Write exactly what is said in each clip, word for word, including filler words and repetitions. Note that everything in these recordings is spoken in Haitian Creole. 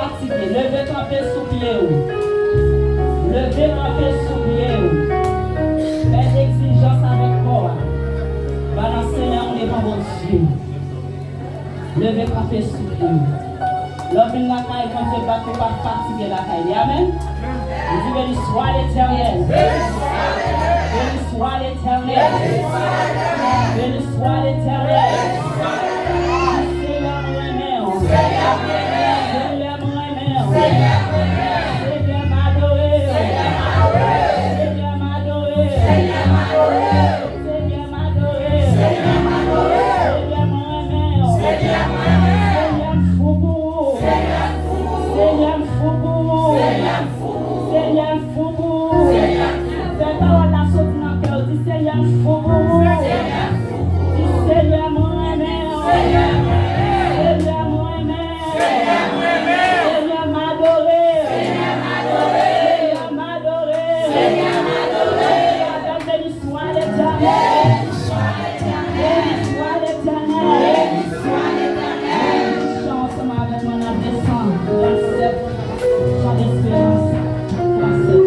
Fatige, leve kanpe sou pye w. Leve kanpe sou pye w. Fè egzijans avèk kò a. Balanse men w devan Bondye. Leve kanpe sou pye w. Lè w vin lakay Bondye, bat ou pa fatige lakay li. Amèn. Li di, béni soit l'Éternel. Béni soit l'Éternel. Béni soit l'Éternel. Senyè, mwen renmen w. Senyè, mwen renmen w. Senyè, m adore w. Senyè, m adore w. Senyè, m adore w. Senyè, m adore w. Senyè, mwen renmen w. Senyè, m fou pou ou. Senyè, m fou pou ou. Senyè, m fou pou ou. Fè pawòl la soti nan kè w. Di, Senyè, m fou pou ou. Di, Senyè, mwen renmen w. Senyè, mwen renmen w. Senyè, m adore w. Senyè, m adore w. Senyè, m adore w. Béni soit l'Éternel. Béni soit l'Éternel. Chan ansanm avèk mwen nan de san trant sèt. Chan desperans. Trant sèt.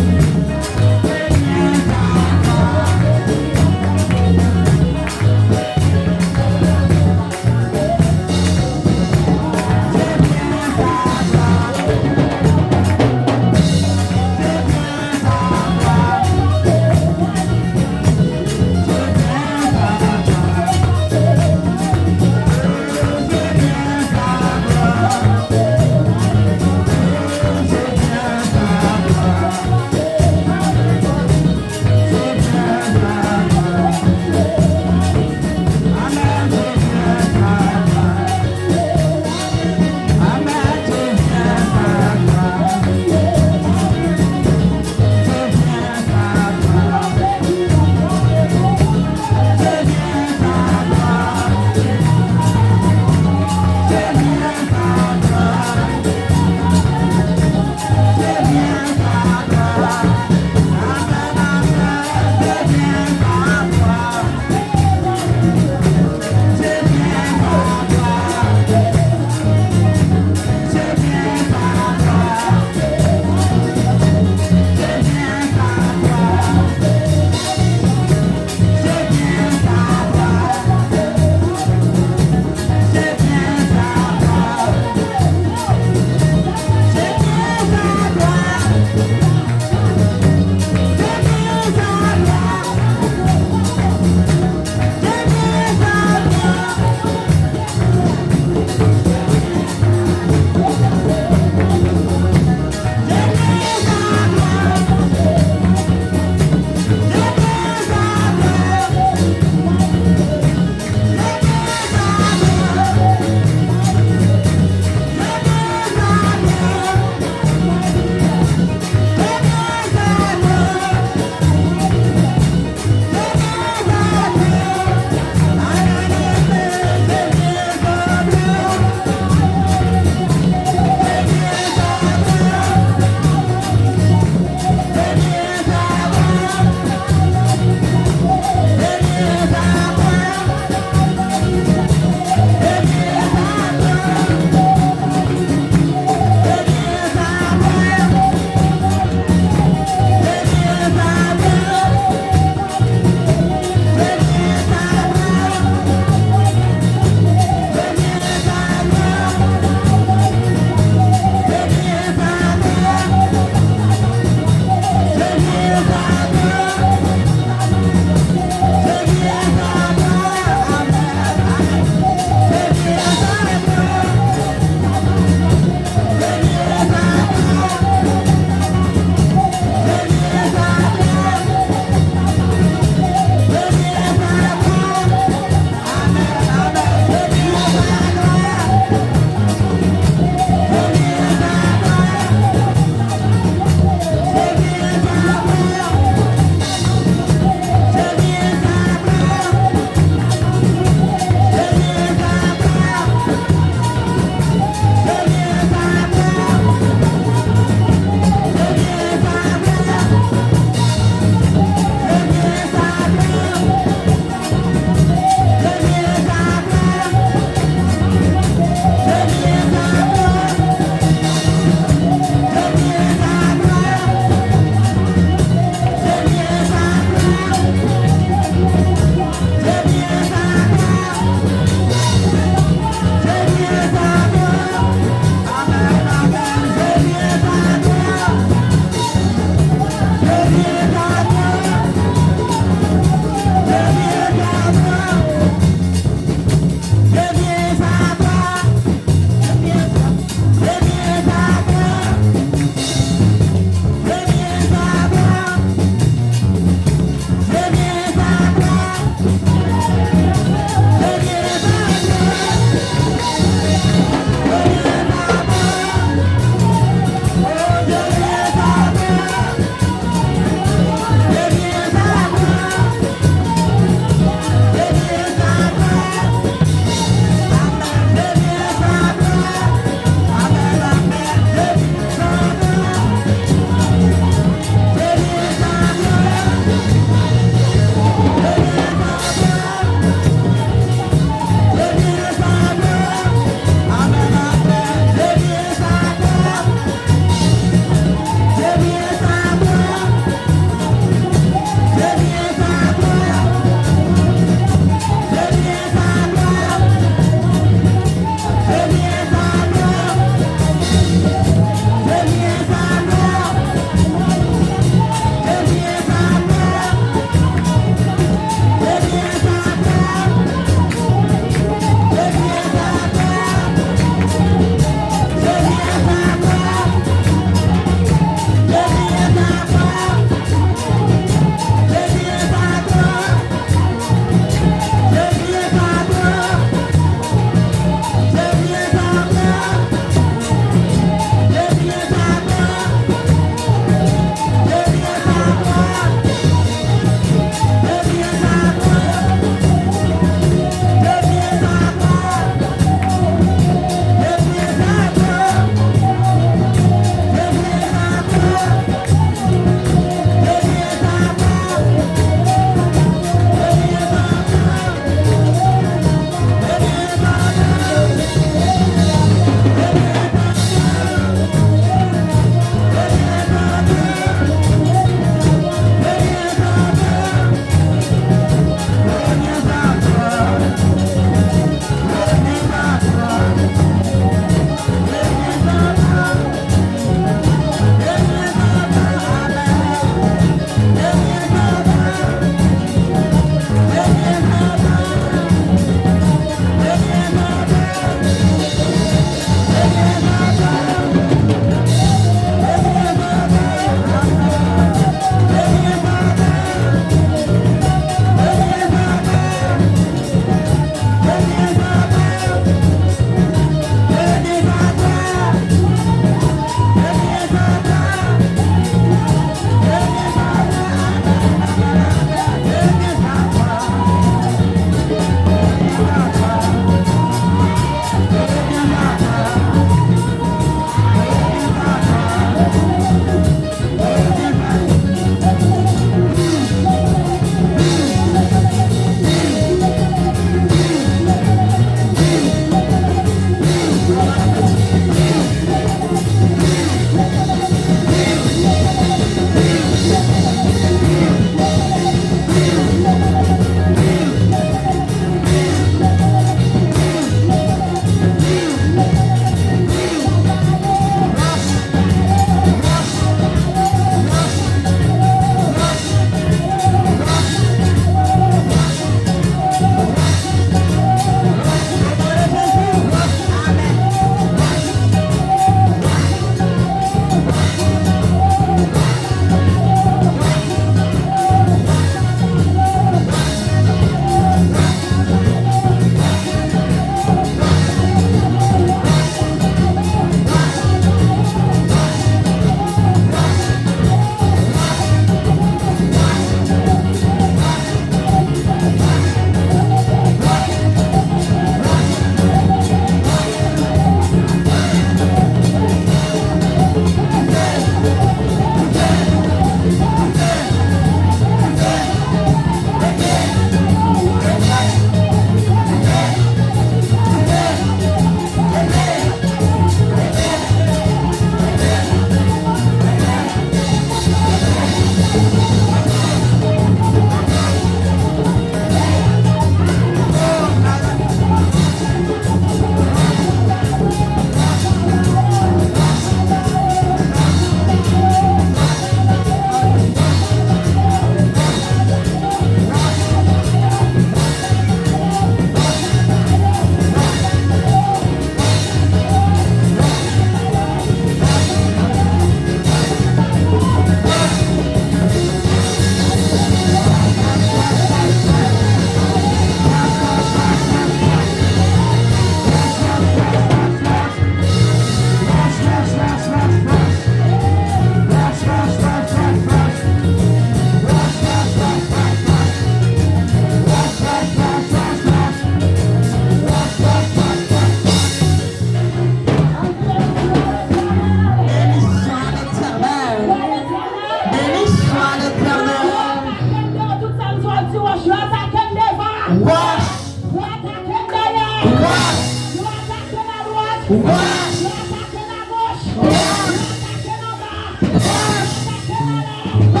Yo atake lagoch. Yo atake anba. Yo atake anlè. Yo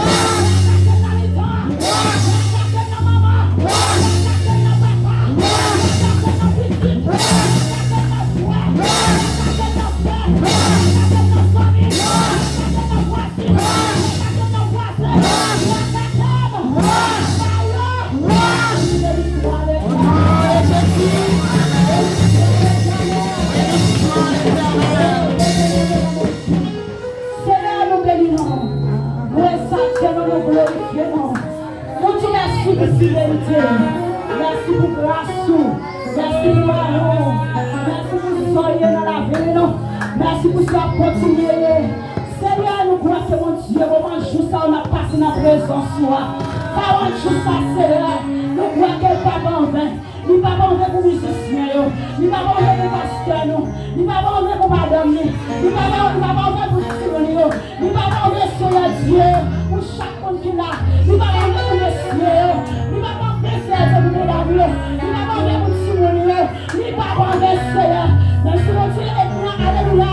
atake nan mitan. Yo atake nan manman. Yo atake nan papa. Yo atake nan pitit. Yo atake nan frè. Yo atake nan sè. Yo atake nan zanmi. Yo atake nan vwazen. Senyè, nou beni non w. Nou egzalte non w, nou glorifye non w. Nou di mèsi pou fidelite w. Mèsi pou gras ou. Mèsi pou amou w. Mèsi pou sa w ye nan lavi nou. Mèsi pou sa w ap kontinye ye. Senyè, nou kwè ke Bondye, moman jou sa yo n ap pase nan prezans ou a. Pawòl jou sa, Senyè, nou kwè ke l pa p anven. Li pa p anven pou mizisyen yo. Li pa p anven pou pastè nou. Li pa p anven pou madanm li. Li pa p anven, li pa p anven pou timoun yo. Li pa p anven, Senyè Dye, pou chak moun ki la. Li pa p anven pou mesye yo. Li pa p anven, Senyè Dye, pou medam yo. Li pa p anven pou timoun yo. Li pa p anven, Senyè. Menm si Bondye enmi an, alelouya,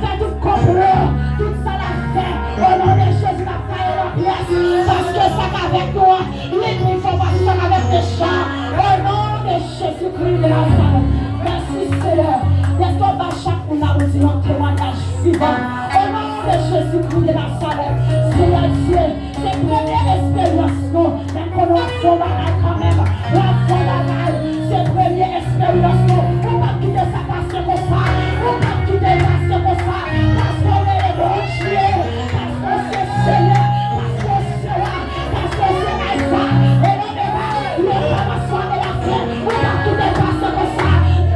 fè tout konplo, tout sa l ap fè, o non de Jezi, n ap taye l an pyès, paske sa k avèk nou an, li pi fò pase sa k avèk mechan an, o non de Jezikri de Nazarèt. Mèsi, Senyè, dèske w ba chak moun la, ou di, yon temwayaj vivan, o non de Jezikri de Nazarèt. Senyè Dye, se premye esperyans nou, men konnen w ap fè yon bagay kanmenm. W ap fè yon bagay. Se premye esperyans nou. Ou p ap kite sa pase konsa. Ou p ap kite l pase konsa. Paske w rele Bondye. Paske w se Senyè. Paske w se Wa. Paske w se Alfa e Omega, le kòmansman e la fen. Ou p ap kite l pase konsa.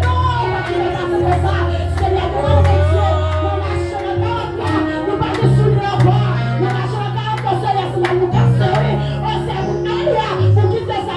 Non, ou p ap kite l pase konsa. Senyè, nou renmen Dye. Nou mache nan kawòt la. Nou pa gen soulye ankò. Nou mache nan kawòt la, Senyè, se la nou kase, wi. O Senyè, pou, alelouya, pou kite sa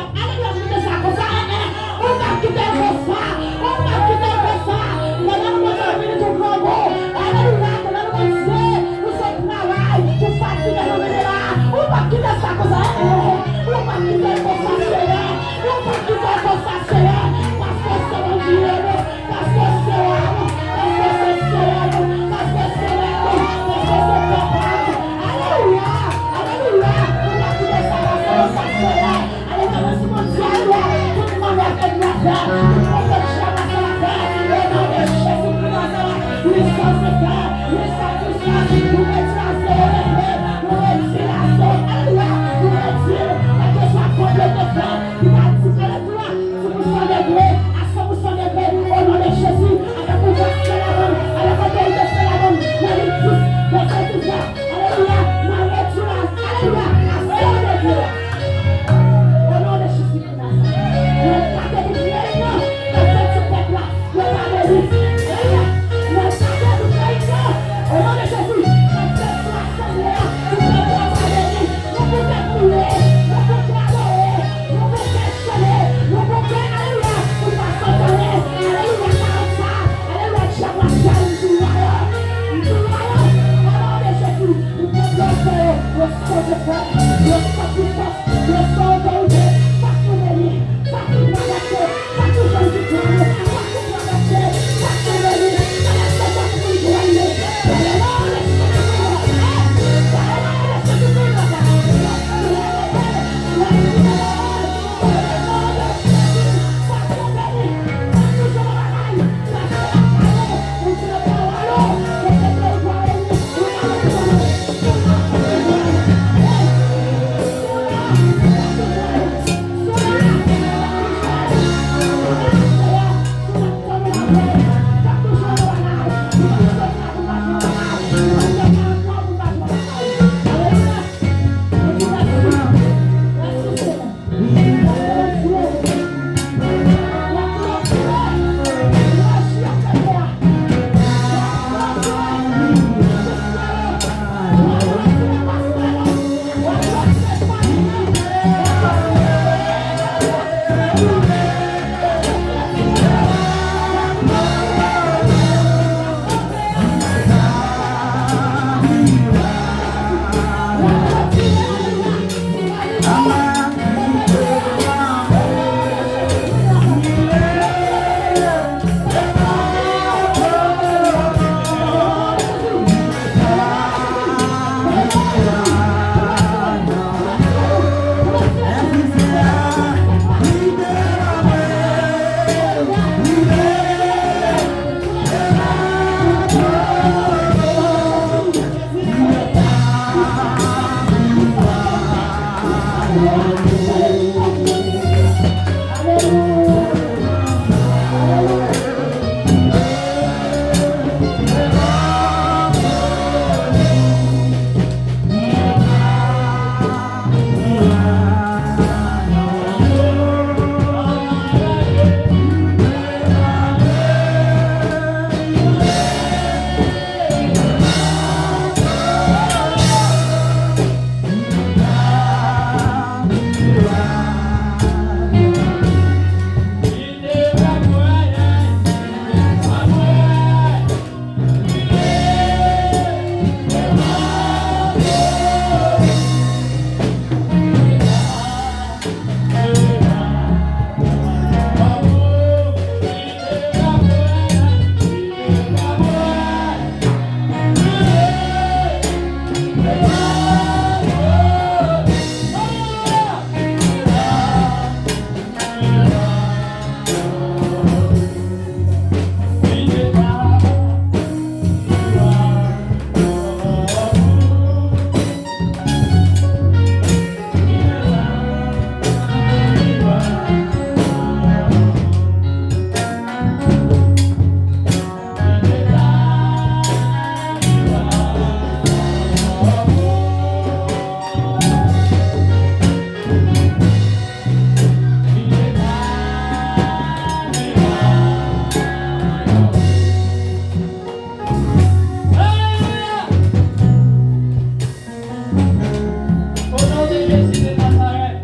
Au nom de Jésus de Nazareth.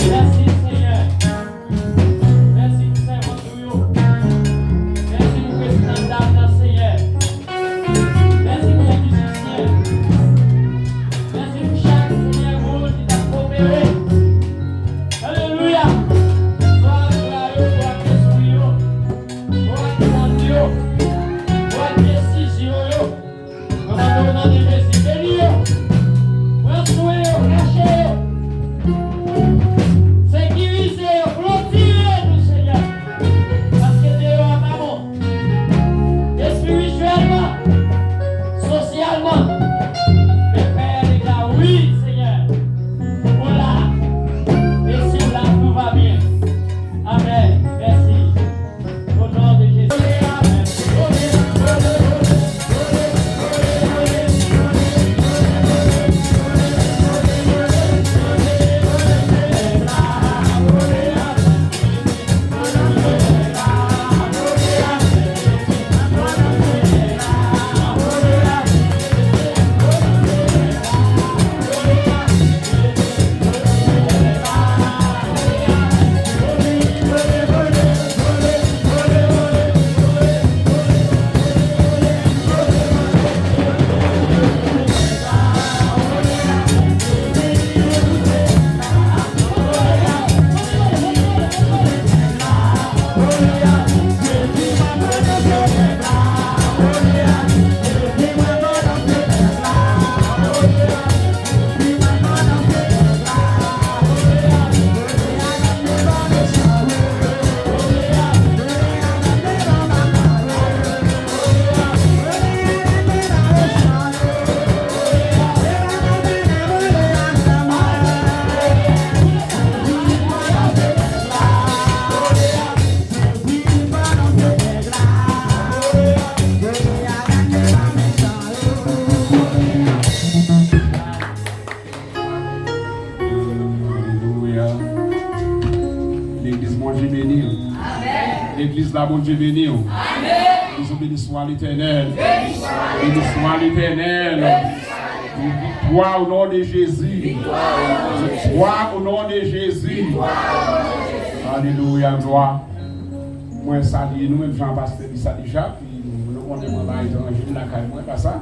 Mèsi, Senyè. Mèsi pou sèvant ou yo. Mèsi pou prezidan dam nan, Senyè. Mèsi pou mizisyen. Mèsi pou chak, Senyè, moun ki t ap koopere. Alelouya. Glwa, glwa yo, glwa lespri yo, glwa sant yo, glwa desizyon yo. Mwen mande w nan non de Jezi, beni yo. Pran swen yo, kache yo. Sekirize yo, klotire nou, Senyè. Paske deyò a pa bon. Espirityèlman, sosyalman. Men Pè, wi, Senyè. Ou la. E si w la, tout va bien. Amèn. Mèsi. Au nom de Jésus. Alelouya. Legliz, Bondye beni w. Amèn. Legliz la, Bondye beni w. Amèn. Legliz, beni swa Letènèl. Beni swa Letènèl. Viktwa o non de Jezi. Viktwa o non de Jezi. Alelouya, glwa. Mwen salye nou, menm jan pastè di sa deja, pi nou konnen mwen pa etranje, m lakay mwen, pa sa.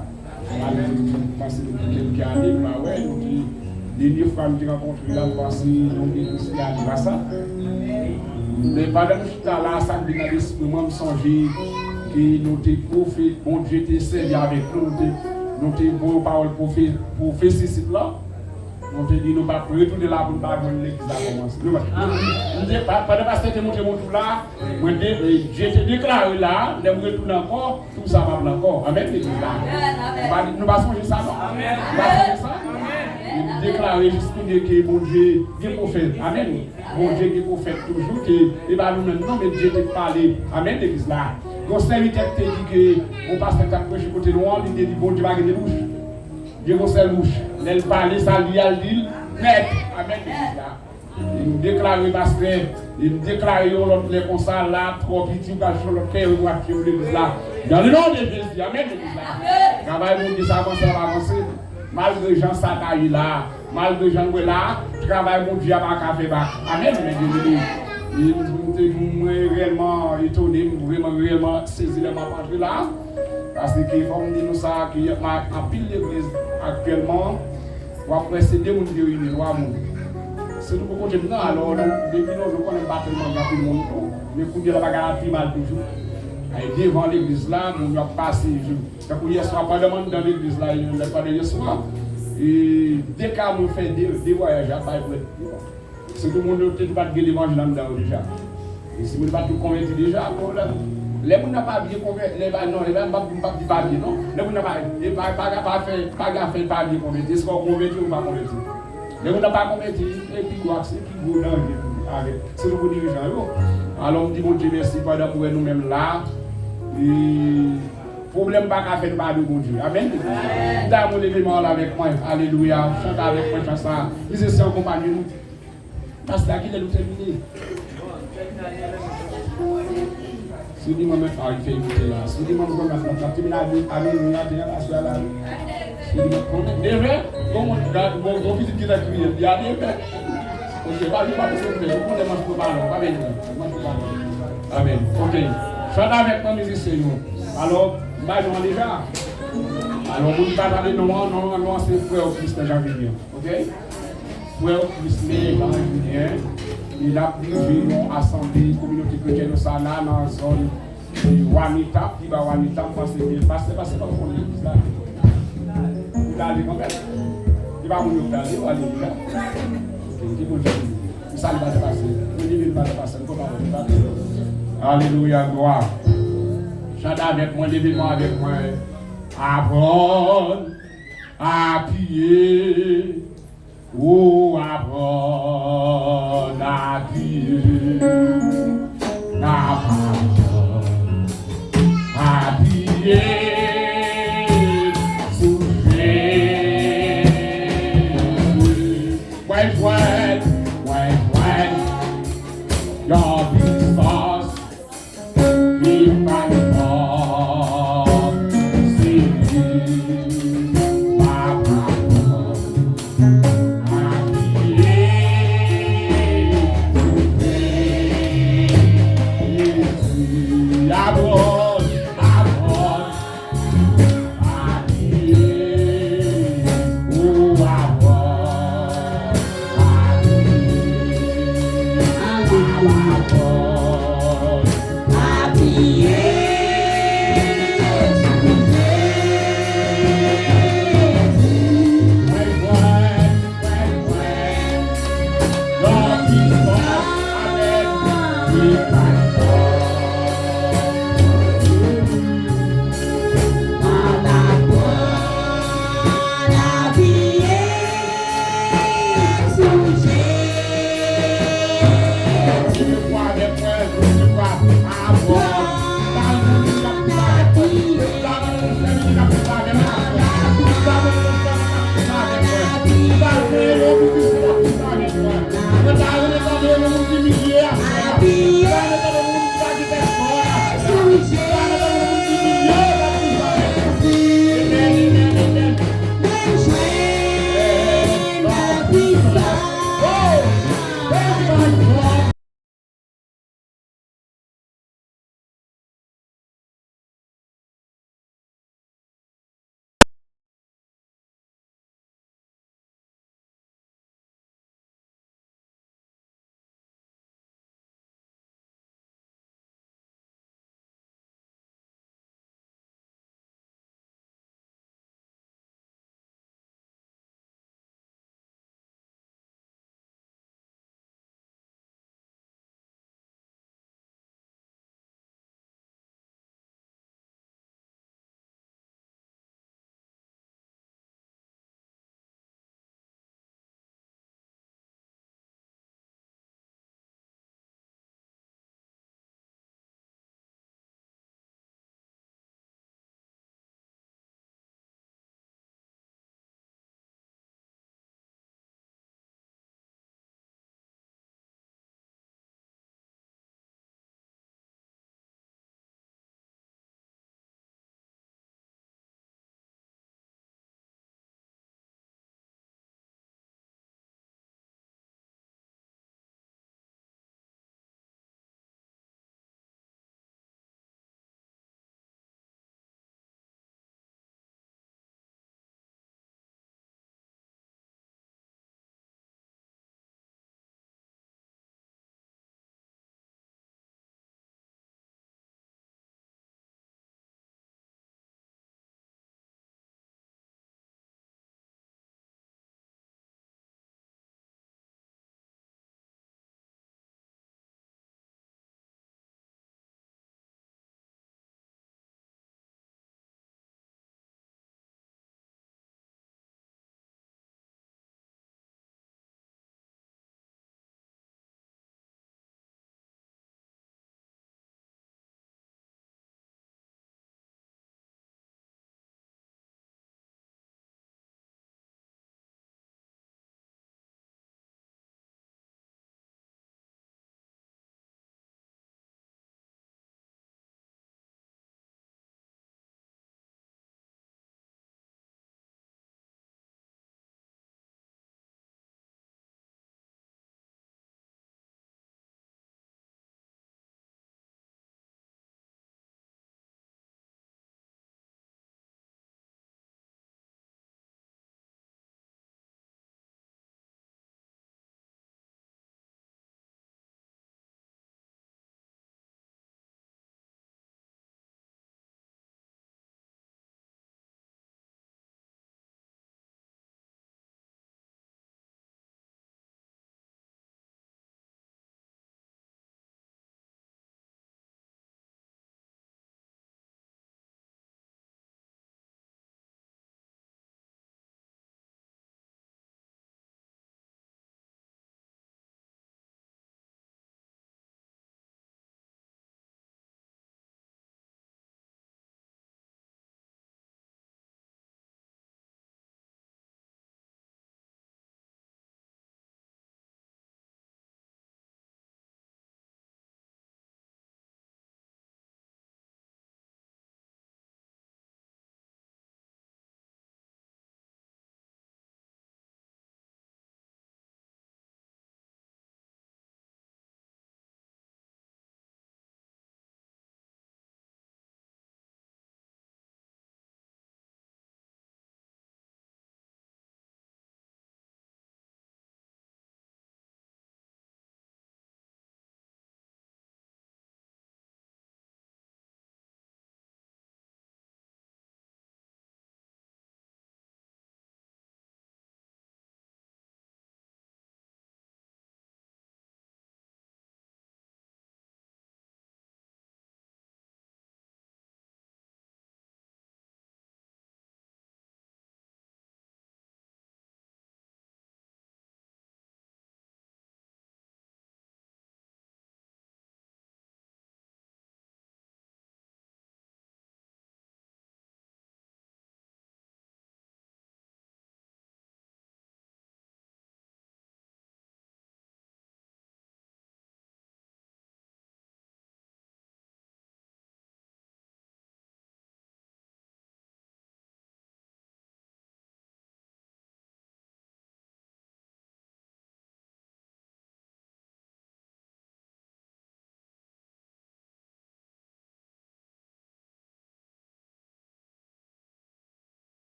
Amèn. Pase depi kèlke ane, m pa wè, nou te, dènye fwa nou te rankontre la, m panse nou gen plis de ane, pa sa. Men pandan nou chita la, sa k vin nan lespri mwen, m sonje ke nou te pwofe-, Bondye te sèvi avèk nou, nou te, nou te voye pawòl pwofe-, pwofesi isit la. Nou te di nou p ap retounen la pou n pa jwenn legliz la kòmanse. Nou pa, nou, nou te, pa, pandan pastè te montre mwen tou la, mwen te, e, Dye te deklare la, lè m retounen ankò, tou sa p ap la ankò. Amèn, legliz la. Amèn, amèn. Nou pa, nou pa sonje sa, non? Amèn. Nou pa sonje sa? Amèn. E m deklare jis kounye ke Bondye gen pwofèt. Amèn. Bondye gen pwofèt toujou, ke e pa nou menm non, men Dye te pale. Amèn, legliz la. Yon sèvitè te di ke yon pastè k t ap preche kote nou an, li te di Bondye pa gen de bouch. Gen yon sèl bouch. Lè l pale, sa li a l di l nèt. Amèn, legliz la. E m deklare pastè, e m deklare yon lòt lè konsa, la twò piti, ou pral chèche yon lòt kè, ou pral chèche legliz la. Dans le nom de Jésus, amèn, legliz la. Travay Bondye sa avanse, ap avanse. Malgre jan sa ta ye la, malgre jan nou ye la, travay Bondye a pa ka fè bak. Amèn, men Dye beni. E m te, mwen reyèlman etone, m vrèman reyèlman sezi lè m ap antre la. Paske fò m di nou sa, ke anpil legliz aktyèlman, w ap wè se de moun ki reyini, twa moun. Sitou pou kote m nan, alò, nou, depi nou, nou konnen m pa tèlman gen anpil moun tou. Men kounye a la bagay la pi mal toujou. Ay, devan legliz la, moun yo ap pase, tankou yèswa, pandan m anndan legliz la, e, pandan yèswa, e, de ka moun fè de, de vwayaj ap bay prèt. Sitou moun yo te tou pa t gen levanjil anndan yo deja. E si moun pa t tou konvèti deja, bon, lè, lè moun nan pa byen konvèti, lè pa, non, lè pa, m p ap, m p ap di pa byen, non. Lè moun nan pa, e pa, pa, pa fè, pa gen afè pa byen konvèti, èske w konvèti ou pa konvèti? Lè moun nan pa konvèti, e pi gwo akse, pi gwo danje pou li avèk, sitou pou dirijan yo. Alò, m di Bondye mèsi pandan m wè nou menm la. E pwoblèm pa ka fè nou pa adore Bondye. Amèn. M ta renmen w leve men w la avèk mwen. Alelouya. Chante avèk mwen chan sa. Mizisyen, akonpanye nou. Pastè, kilè nou tèmine? Si w di mwen, mwen pa fè imite la. Si w di mwen, mwen, mwen, mwen, mwen, tèmine a mi-, a minwi, a te nan aswè la. Si w di mwen, konbyen? Nevè? Bon, mwen, bon, bon, pitit ki nan kriye, li a nevè. Ok, pa, pa bezwen fè, ou konnen manch pou balon, pa bezwen, manch pou balon. Amèn. Ok. Chante avèk mwen, mizisyen yo. Alò, m bay non an deja. Alò, moun ki pa tande non an, non an, non an se frè Christian Jean Julien. Ok? Frè Christian Jean Julien, e l ap dirije yon asanble kominote kretyèn yo sa la nan zòn Wanita, pi ba Wanita, m panse ke pastè, pastè pa konn legliz la. Ou ta ale kanmenm? E pa moun yo k ta ale, ou ale deja. Ok, ke Bondye beni. M salye pastè, pastè. Bondye beni pastè, pastè. M kontan wè w, pastè. Alelouya, glwa. Chante avèk mwen, leve men w avèk mwen. Aprann a priye. Ou aprann a priye, n ap aprann a priye sou Jezi. Mwen jwenn, mwen jwenn yon pisans.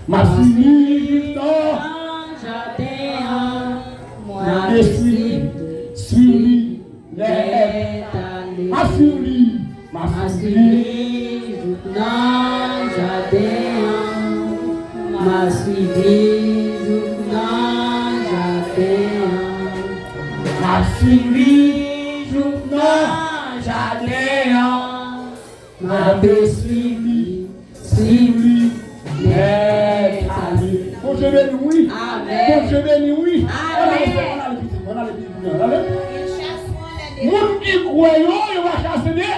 M ap swiv li jouk nan jaden an. M ap swiv, swiv li nèt. M ap swiv li, m ap swiv li jouk nan jaden an. M ap swiv li jouk nan jaden an. M ap swiv li jouk nan jaden an. M ap swiv li, swiv li nèt ale. Bondye beni w wi. Amèn. Bondye beni w wi. Amèn. Ann ale, ann ale pitit mwen, ann ale pitit mwen, ann ale. Moun ki kwè yo, yo va chase de.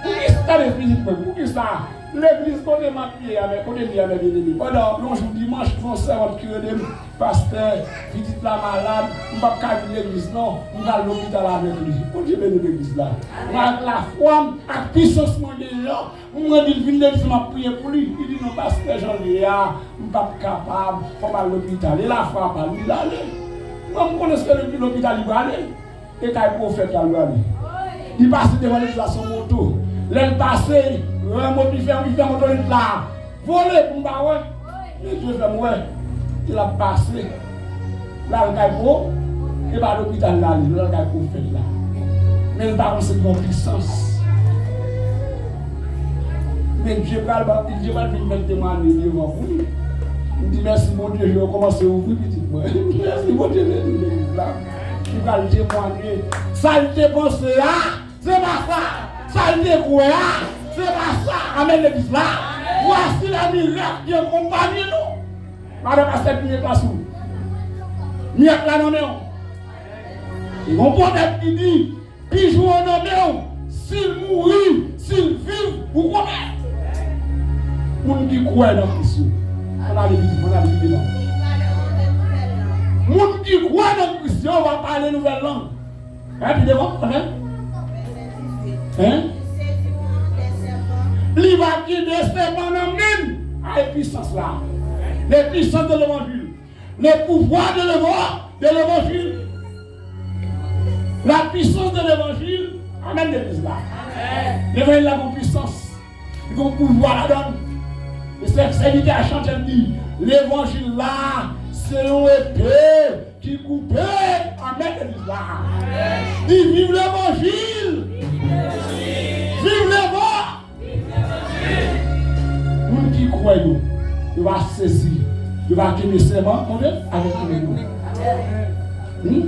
Poukisa, tande pitit mwen, poukisa legliz kote m ap ye a, men kote m ye a, men byeneme, pandan yon jou dimanch, gen yon sèvant ki rele m, pastè, pitit la malad, m p ap ka vin legliz non, m pral lopital avèk li. Bondye beni legliz la. Mwen ak lafwa m, ak pisans mwen genyen an, m mande l vin legliz la, m ap priye pou li. Li di non, pastè, jan l ye a, m p ap kapab, fò m al lopital. E lafwa pa l, li l ale. Mwen, m konnen se lopital li prale. E kay pwofèt la l prale. Li pase devan legliz la sou moto. Lè l pase, lè moto, li fè, li fè moto li la vole pou m pa wè. Men Dye fè m wè. Lè l ap pase, l al kay pwo, e pa lopital l ale, l al kay pwofèt la. Men l pa konn se yon pisans. Men Dye pral ba, Dye pral vin fè l temwanye devan pou li. M di mèsi Bondye, je yo kòmanse ouvri pitit mwen. Mèsi Bondye, beni legliz la. Li pral temwanye. Sa l te panse a, se pa sa. Sa l te kwè a, se pa sa. Amèn, legliz la. Voici les miracles qui accompagnent nous. Madan pastè, ki met la sou. Mirak la nan men w. Gon pwovèb ki di, Pijou an nan men w, si l mouri, si l viv, ou konnen. Moun ki kwè nan Kris yo. Ann ale vizit, ann ale vizit devan. Moun ki kwè nan Kris yo va pale nouvèl lang. Hein, pi devan, ann ale. Hein? Li va kenbe sèpan nan men l. Ay, pisans la. Les puissances de l'évangile. Le pouvoir de l'éva-, de l'évangile. La puissance de l'évangile. Amèn, legliz la. Levanjil la gon pisans. Li gon pouvwa ladan l. E se sèvitè a chante, l di, levanjil la, se yon epe ki koupe. Amèn, legliz la. Di, viv levanjil. Viv levanjil. Moun ki kwè yo, yo va sezi, yo va kenbe sèman, tande, avèk yo. Hmm?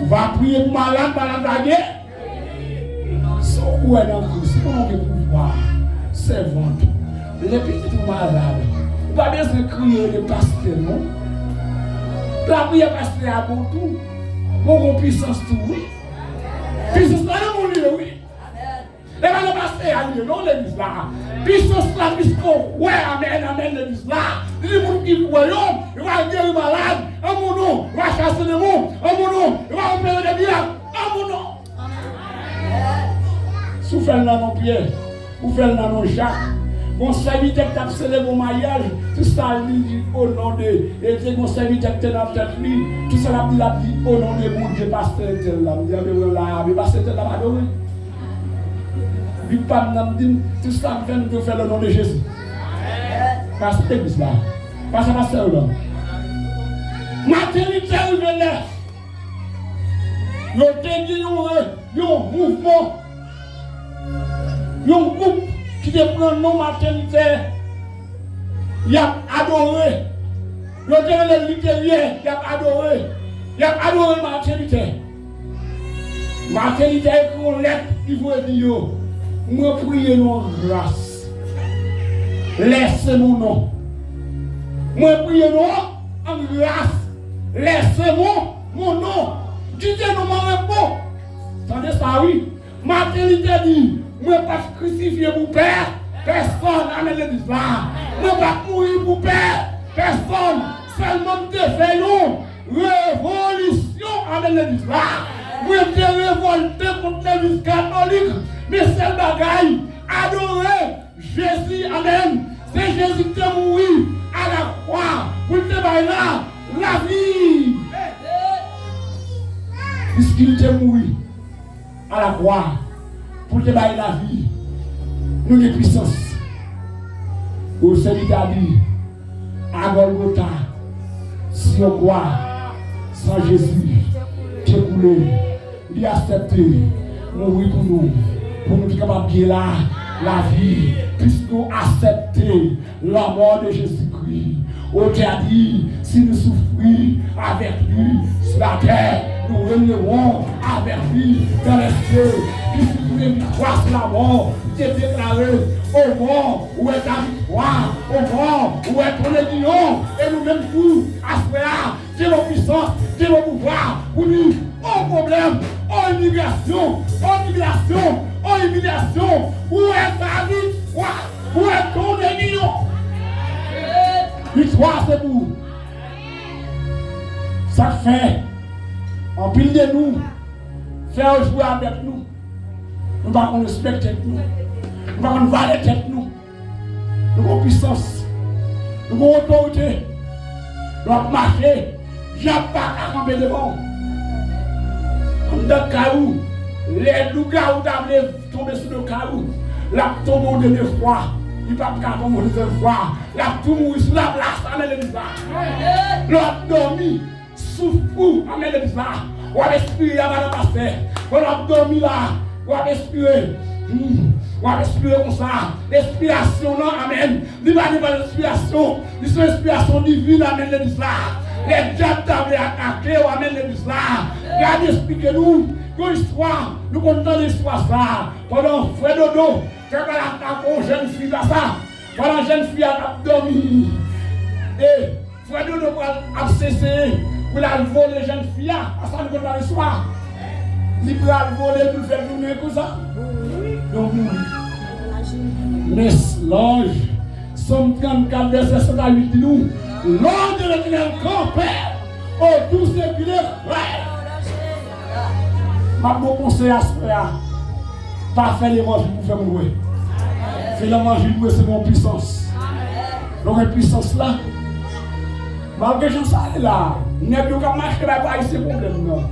Ou va priye pou malad, malad va gen. Si w kwè nan Kris, si w gen pouvwa, sèvant, lè pitit ou malad, ou pa bezwen kriye rele pastè non. Lapriyè pastè a bon tou, bon gon pisans tou wi. Pisans la nan moun li ye wi. E pa nan pastè a li ye non, legliz la. Pisans la, piske w kwè, amèn, amèn, legliz la. Li di moun ki kwè yo, yo va geri malad, an mon non, yo va chase demon, an mon non, yo va opere de mirak, an mon non. Si w fè l nan non Pyè, ou fè l nan non Jak, gon sèvitè k t ap selebre yon maryaj, tout sa li di, o non de, e te gon sèvitè k te nan tèt li, tout sa l ap di, l ap di, o non de Bondye, pastè entèl la. M di, a, men wè la, men pastè entèl la pa adore. Bib pa m nan m di m, tout sa m fè, m dwe fè l o non de Jezi. Pastè legliz la. Pastè, pastè yo la. Maten li te rive lè. Yo te gen yon re-, yon mouvman. Yon gwoup ki te pran non Maten Litè. Y ap adore. Yo te rele l Literyè, y ap adore. Y ap adore Maten Litè. Maten Litè ekri yon lèt, li voye di yo, mwen priye nou an gras. Lèse mon non. Mwen priye nou an gras. Lèse mon, mon non. Kite non mwen an repo. Tande sa wi. Maten Litè di, mwen pa t krisifye pou pè, pèsonn, amèn legliz la. Mwen pa t mouri pou pè, pèsonn. Sèlman m te fè yon revolisyon, amèn legliz la. Mwen te revòlte kont legliz katolik, men sèl bagay, adore Jezi, amèn. Se Jezi ki te mouri a la kwa pou l te bay la, lavi. Piske li te mouri a la kwa pou l te bay lavi. Nou gen pwisans. Ou sèvi ta di, a Gòlgota, sou yon kwa, san Jezi te koule. Li aksepte mouri pou nou, pou nou te kapab gen la, lavi. Piske nou aksepte la mort de Jésus-Christ. Otè a di, si nou soufri avèk li sou latè, nou renyerons avec lui dans les cieux. Piske nou gen viktwa sou lamò, te deklare, o mò, ou è ta viktwa, o mò, ou è ton legiyon, e nou menm tou, aswè a, gen yon pwisans, gen yon pouvwa pou nou, o pwoblèm, o imilyasyon, o imilyasyon, o imilyasyon, ou è ta viktwa, ou è ton legiyon. Viktwa se pou ou. Sa k fè anpil de nou fè yo jwe avèk nou. Nou pa konn respekte tèt nou. Nou pa konn valè tèt nou. Nou gon pwisans. Nou gon otorite. Lè w ap mache, dyab pa ka kanpe devan w. Anndan kay ou, lè lougawou ta vle tonbe sou do kay ou, l ap tonbe yon dènye fwa. Li p ap ka tonbe yon dezyèm fwa. L ap tou mouri sou laplas. Amèn, legliz la. Lè w ap dòmi, souf ou, amèn, legliz la. W ap espire a madan pastè. Pandan w ap dòmi la, w ap espire. Hmm. W ap espire konsa. Espirasyon nan, amèn, li pa nenpòt espirasyon. Li se yon espirasyon divin, amèn, legliz la. Lè dyab ta vle atake w, amèn, legliz la. Gad esplike nou yon istwa. Nou konn tande istwa sa. Pandan frè Dodo te pral atake yon jèn fi la sa. Pandan jèn fi a t ap dòmi, e frè Dodo pral ap seseye pou l al vole jèn fi a. A sa nou konn nan istwa. Li pral vole l pou l fè l tounen konsa. Donk, mouri. Men, lanj, Sòm trannkat, vèsè sèt a uit di nou, l'ange de l'Éternel campait autour de ceux qui le craignent. M ap ba w konsèy aswè a. Pa fè levanjil pou fè moun wè. Fè levanjil pou resevwa yon pwisans. Lè w gen pwisans la, malgre jan sa ye la, nèg yo k ap mache bay Ayisyen pwoblèm nan,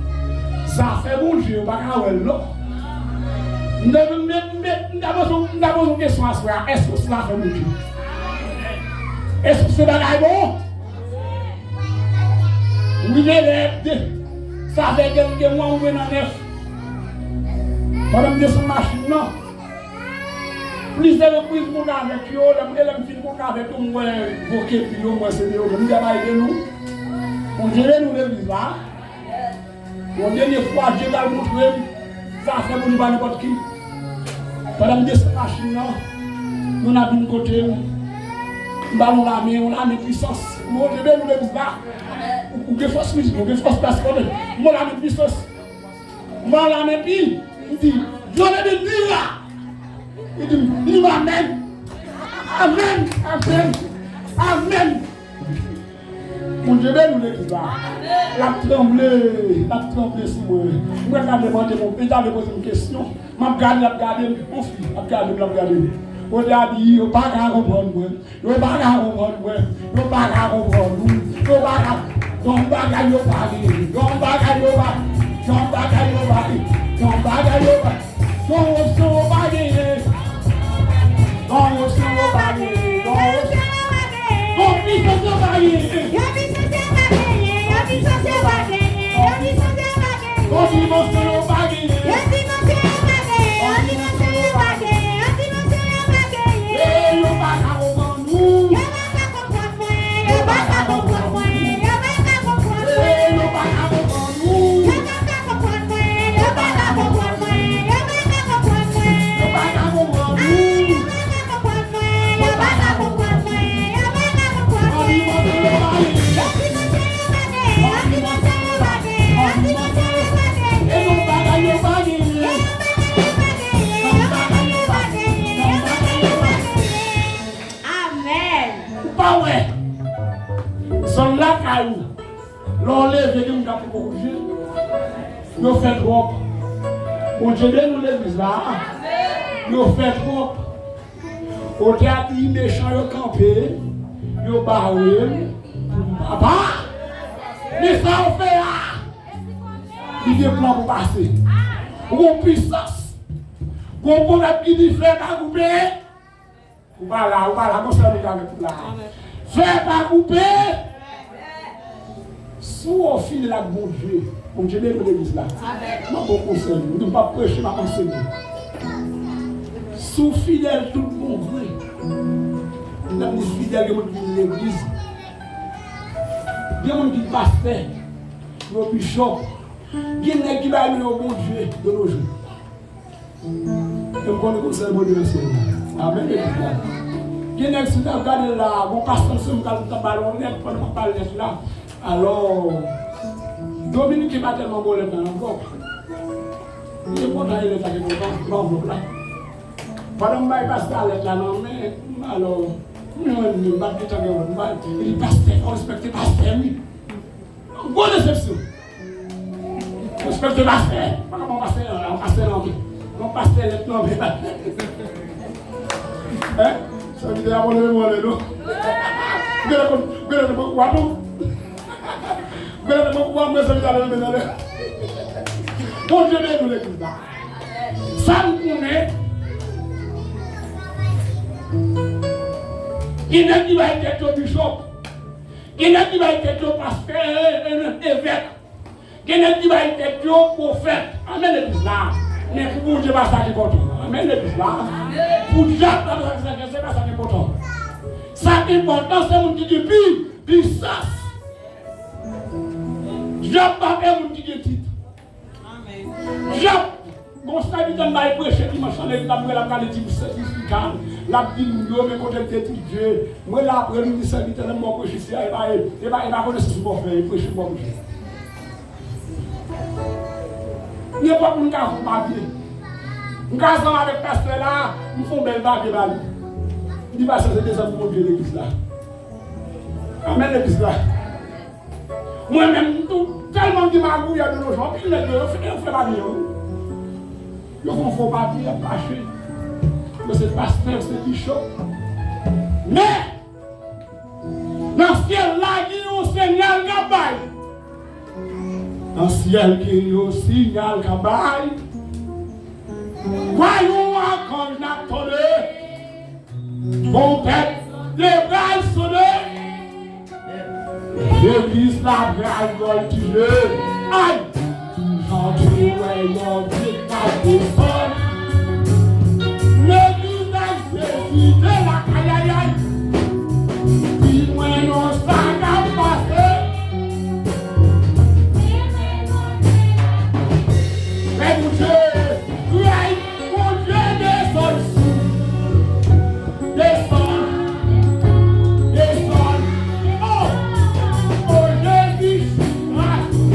zafè Bondye yo pa ka wè l non. M ta, m ta, m ta, m ta poze, m ta poze yon kesyon aswè a, èske w se zafè Bondye? Èske w se bagay bon? Wi, men lè de. Sa fè gen, gen mwa ou mwen nan nèf. Pandan m desann machin nan, plizyè repriz m kontre avèk yo, lè m, e lè m fin kontre avèk yo, m wè gwo kepi yo, m wè se de yo menm, m di a bay de nou. Bondye beni w legliz la. Yon dènye fwa, Dye pral montre m zafè Bondye pa nenpòt ki. Pandan m desann machin nan, youn ap vin kote m. M ba l yon lamen, yon lamen pwisans. Bondye beni w legliz la. Ou, ou gen fòs wi, ou gen fòs pastè. M ba w lamen pwisans. M ba l lamen pi. Li di, Dieu le bénira. Li di, li di amèn. Amèn, amèn, amèn. Bondye beni w legliz la. L ap tranble, l ap tranble sou mwen. Mwen gade mande mwen, li ta vle poze m kesyon. M ap gade, l ap gade m, yon fi, l ap gade m, l ap gade m. Bondye a di, yo pa ka konprann mwen. Yo pa ka konprann mwen. Yo pa ka konprann ou. Yo pa ka. Yon bagay yo pa genyen. Yon bagay yo pa. Yon bagay yo pa. Yon bagay yo pa. Yon opsyon yo pa genyen. Yon opsyon yo pa genyen. Yon opsyon yo pa genyen. Yon pwisans yo pa genyen. Yon pwisans yo pa genyen. Yon pwisans yo pa genyen. Yon pwisans yo pa genyen. Yon dimansyon yo pa genyen. Yon dimansyon yo pa genyen. Yon dimansyon yo pa genyen. Yon dimansyon yo pa genyen. E yo pa ka konprann ou. Yo pa ka konprann mwen. Yo pa ka konprann mwen. Yo pa ka konprann mwen. E yo pa ka konprann ou. Yo pa ka konprann mwen. Yo pa ka konprann mwen. Yo pa ka konprann mwen. Yo pa ka konprann ou. Yo pa ka konprann mwen. Yo pa ka konprann mwen. Yo pa ka konprann mwen. Yon dimansyon yo pa genyen. Yon dimansyon yo pa genyen. Yon dimansyon yo pa genyen. Yon dimansyon yo pa genyen. E yon bagay yo pa genyen. E yon bagay yo pa genyen. Yon bagay yo pa genyen. Yon bagay yo pa genyen. Amèn. Ou pa wè, zòn lakay ou, lè w leve, gen moun k ap poko kouje. Yo fè twòp. Bondye beni w legliz la. Yo fè twòp. Otè a di mechan yo kanpe, yo bare m pou m papa. Men sa yo fè a, li gen plan pou pase. Ou gon pwisans. Gon pwovèb ki di fè pa koupe. Ou pa la, ou pa la, gon sèl moun k avèk ou la. Fè pa koupe. Si w fidèl ak Bondye, Bondye beni legliz la. Mwen bon konsèy, m di m p ap preche, m ap ansenye. Si w fidèl tout bon vre, lè m di fidèl, gen moun ki vin legliz, gen moun ki pastè, yo bishop, gen nèg ki bay non yo Bondye de nos jours. E m konnen konsèy Bondye nan syèl la. Amèn, legliz la. Gen nèg si w t ap gade l la, bon, pastè m se m pral t ap ba l yon lèt pandan m ap ba l lèt la. Alò, Dominiken pa tèlman bon lèt la nan blòk. Li te kontan e lèt la te kontan, nan anvlòp la. Pandan m bay pastè a lèt la nan men, alò, m jwenn li, m pa t gentan gen lòt, m ba l, li di, "Pastè, fò w respekte pastè, wi." Gwo desepsyon. Respekte pastè. Pa ka bon pastè, non, pastè non. Non, pastè lèt non. Hein? Sa ki te abone mwen lè non. Gade kon, gade kon wa tou. Gade kon wa mwen sa ki te abone mwen lè. Bondye beni legliz la. Sa m konnen. Gen nèg ki bay tèt yo bishop. Gen nèg ki bay tèt yo pastè, e, e, evèk. Gen nèg ki bay tèt yo pwofèt. Amèn, legliz la. Men pou Bondye pa sa ki enpòtan. Amèn, legliz la. Pou dyab la, se pa sa ki enpòtan. Sa ki enpòtan, se moun ki gen pi, pisans. Dyab pa pè moun ki gen tit. Dyab, gon sèvitè m bay preche dimanch lan, legliz la, m wè l ap gade ti sètifika, l ap di moun yo, men kote l te etidye. Mwen la, apre m di sèvitè, lè m ba w preche isi a, e pa, e pa, e pa konesans m ba w fè, e preche m ba w preche. Nenpòt moun ka fè yon papye. M ka zanmi avèk pastè la, m fè yon bèl papye ba li. M di pastè se de zanmi Bondye legliz la. Amèn, legliz la. Mwen menm tou, tèlman gen magouyè de nos jours, anpil nèg yo, yo fè, yo fè pa byen, wi. Yo fè yon fo papye, y ap mache. Yo se pastè, yo se bishop. Men, nan syèl la, gen yon sinyal k ap bay. Nan syèl, gen yon sinyal k ap bay. Vwa yon akanj n ap tande. Twonpèt te pral sone. Legliz la pral vòltije. Ay! Jan te wè yon vye k ap desann. Legliz la Jezi te la, ayayay. Di mwen non sa k ap pase. Fè Bondye, Bondye desann sou. Desann. Desann. Oh! Oh, Jezi, chita sou.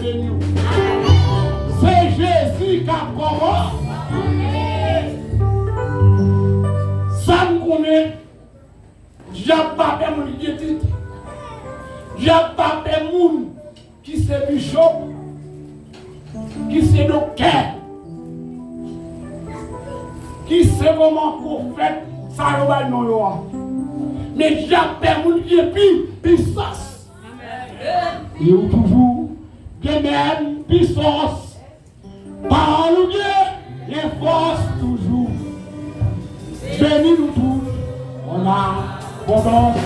beni w. Se Jezi k ap kòmanse. Sa m konnen, dyab pa pè moun ki gen tit. Dyab pa pè moun ki se bichop, ki se doktè, ki se kòman pwofèt, sa yo bay non yo a. Men dyab pè moun ki gen pi, pisans. E ou toujou gen menm pisans. Pawòl ou gen, gen fòs toujou. Beni nou tout, an abondans.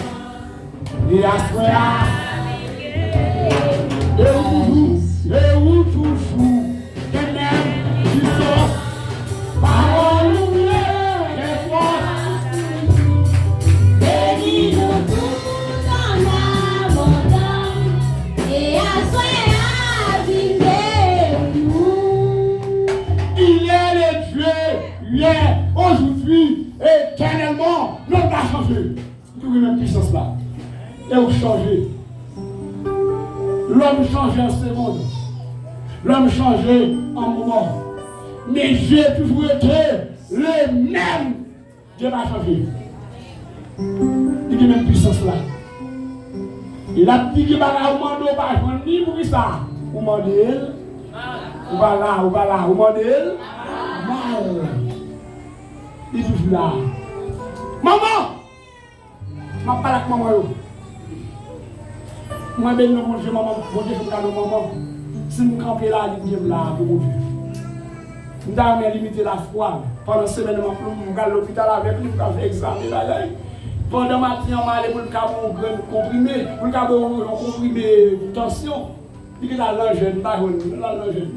E aswè a, e ou toujou, e ou toujou, gen menm pisans. Pawòl ou gen, gen fòs. Beni nou tout an abondans. E aswè a, vin beni nou. Il est le Dieu, hier, aujourd'hui, éternellement. Non pa chanje. Ou toujou menm pisans la. E ou chanje. Lòm chanje an segonn. Lòm chanje an moman. Men Dye toujou rete le menm. Dye pa chanje. Li gen menm pisans la. E l ap di gen bagay ou mande ou pa jwenn li, poukisa? Ou mande l. Ou pa la, ou pa la, ou mande l. Mal. Li toujou la. Manman! M ap pale ak manman yo. Mwen beni nan Bondye, manman, Bondye fè m kado manman. Si m kanpe la, li byen m la pou Bondye. M ta renmen limite lafwa. Pandan semèn nan, m ap, m pral lopital avèk li, m pral fè egzamen bagay. Pandan maten an, m ale pou l ka bwè yon grenn konprime, pou l ka bwè yon, yon konprime tansyon. Li gentan al nan jèn, m pa jwenn li, l al nan jèn.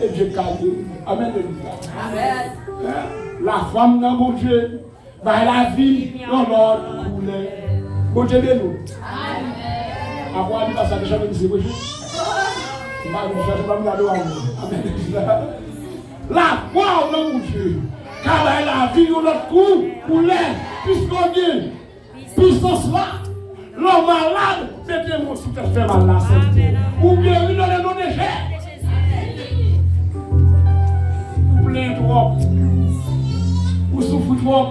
E Dye k ka geri. Amèn, alelouya. Amèn. Hein? Lafwa m nan Bondye. Bay lavi yon lòt koulè. Bondye beni w. Amèn. Apre w ap di pastè te chante misye preche. M pa vin chante, m pa vin adore w. Amèn. Lafwa w nan Bondye ka bay lavi yon lòt kou, koulè. Piske w gen pisans la, lè w malad, mete men w sou tèt fè mal la, Senyè. Ou geri nan le non de Jezi. Ou plenyen twòp. Ou soufri twòp.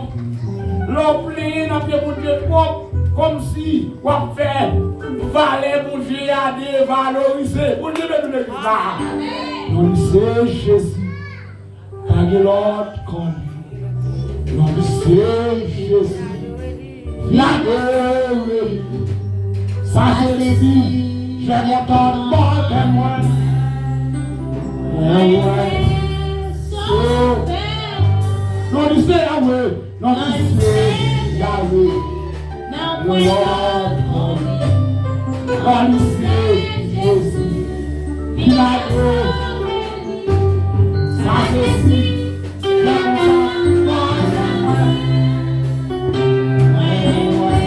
Lè w plenyen nan pye Bondye twòp, kòmsi w ap fè valè Bondye a devalorize. Bondye beni legliz la. Non li se Jezi. Pa gen lòt kòm li. Non li se Jezi. Vin adore li. Sa se si, je m'entends porter moi. Mwen wè sovè. Non li se Yahweh. Non li se Yahweh. Nan pwen lòt kòm li. Kòm li se Jezi. Vin adore li. Sa se si. Lè konsa, mwen wè. Mwen wè.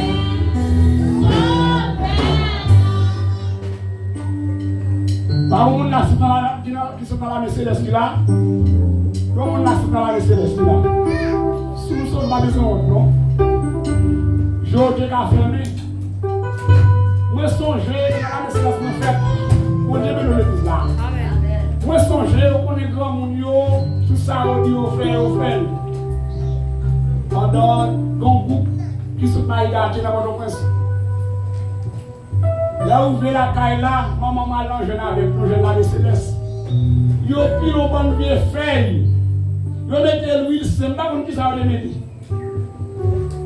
Pa yon moun la sot nan la, ki nan, ki sot nan lame selès ki la. Yon moun la sot nan lame selès ki la. Si nou sot, pa bezwen wont, non. Je w te ka fèmen. Mwen sonje, nan lame selès mwen fèt. Bondye beni legliz la. Mwen sonje, ou konnen granmoun yo, tout sa yo di yo fè, yo fè l. Pandan, gen yon gwoup ki sot Mayigate nan Pòtoprens. Lè w rive lakay la, manman m al nan jèn avèk nou, jèn lame selès. Yo pile yon bann vye fèy. Yo mete lwil sen, m pa konn kisa yo te mete.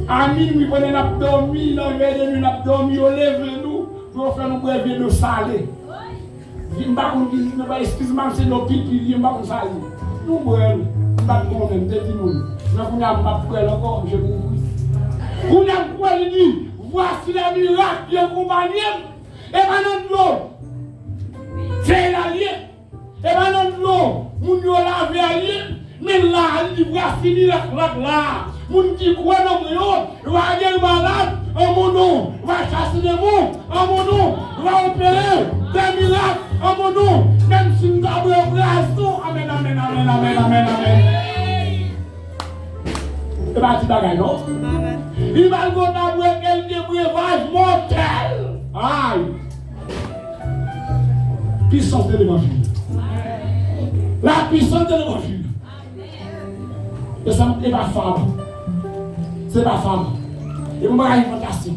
A minwi, pandan n ap dòmi, nan vèy de nwi, n ap dòmi, yo leve nou, pou yo fè nou bwè vye dlo sale. M pa konn ki, m pa, eskize m, se dlo pipi li ye, m pa konn sa li ye. Nou bwè l, m pa t konnen, m te timoun. Men kounye a m p ap bwè l ankò, je m ouvri. Kounye a m kwè li di, voici les miracles qui accompagnent. E pa nan dlo fèy la li ye. E pa nan dlo moun yo lave a li ye. Men la, li di, voici mirak la, la. Moun ki kwè nan mwen yo, yo a geri malad, an mon non. Yo a chase demon, an mon non. Yo a opere, fè mirak, an mon non. Menm si m ta bwè bras ou, amèn, amèn, amèn. E pa ti bagay, non. Li mal konn ap bwè kèlke brevaj mòtèl. Ay. K Puissance de l'évangile. La puissance de l'évangile. E sa, e pa fab. Se pa fab. E pou bagay fantastik.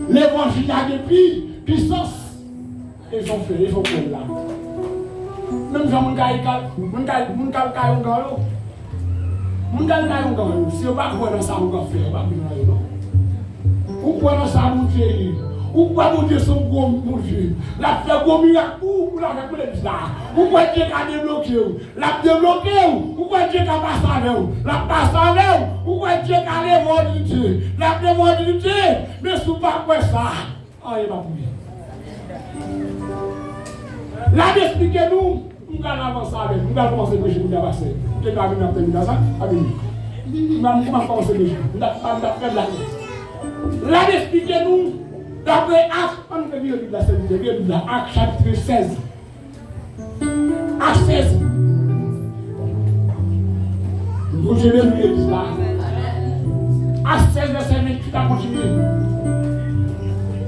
Levanjil la gen pi, pisans. E jan w fè, e jan w kwè l la. Menm jan moun kay, kay, moun kay, moun kay, kay ougan yo. Moun kay, kay ougan yo. Si yo pa kwè nan sa ougan fè, yo pa kwè nan yo non. Ou kwè nan sa Bondye ye. Ou kwè Bondye se yon gwo Bondye. L ap fè gwo mirak pou ou, pou l ap fè pou legliz la. Ou kwè Dye ka debloke w. L ap debloke w. Ou kwè Dye ka pase avè w. L ap pase avè w. Ou kwè Dye ka leve w dignite. L ap leve w dignite. Men si w pa kwè sa, anyen p ap rive. L ap esplike nou. M pral avanse avè nou. M pral kòmanse preche kounye a, pastè. Te ka vin ap tèmine sa. A vini. M ap, m ap kòmanse preche. M t ap, m t ap fè blag. L ap esplike nou. Dapre Ak, ann vire Bib la, sèvitè, vire Bib la. Ak chapit sèz. Ak sèz. Bondye beni legliz la. Ak sèz, vèsè venntuit a kontinye.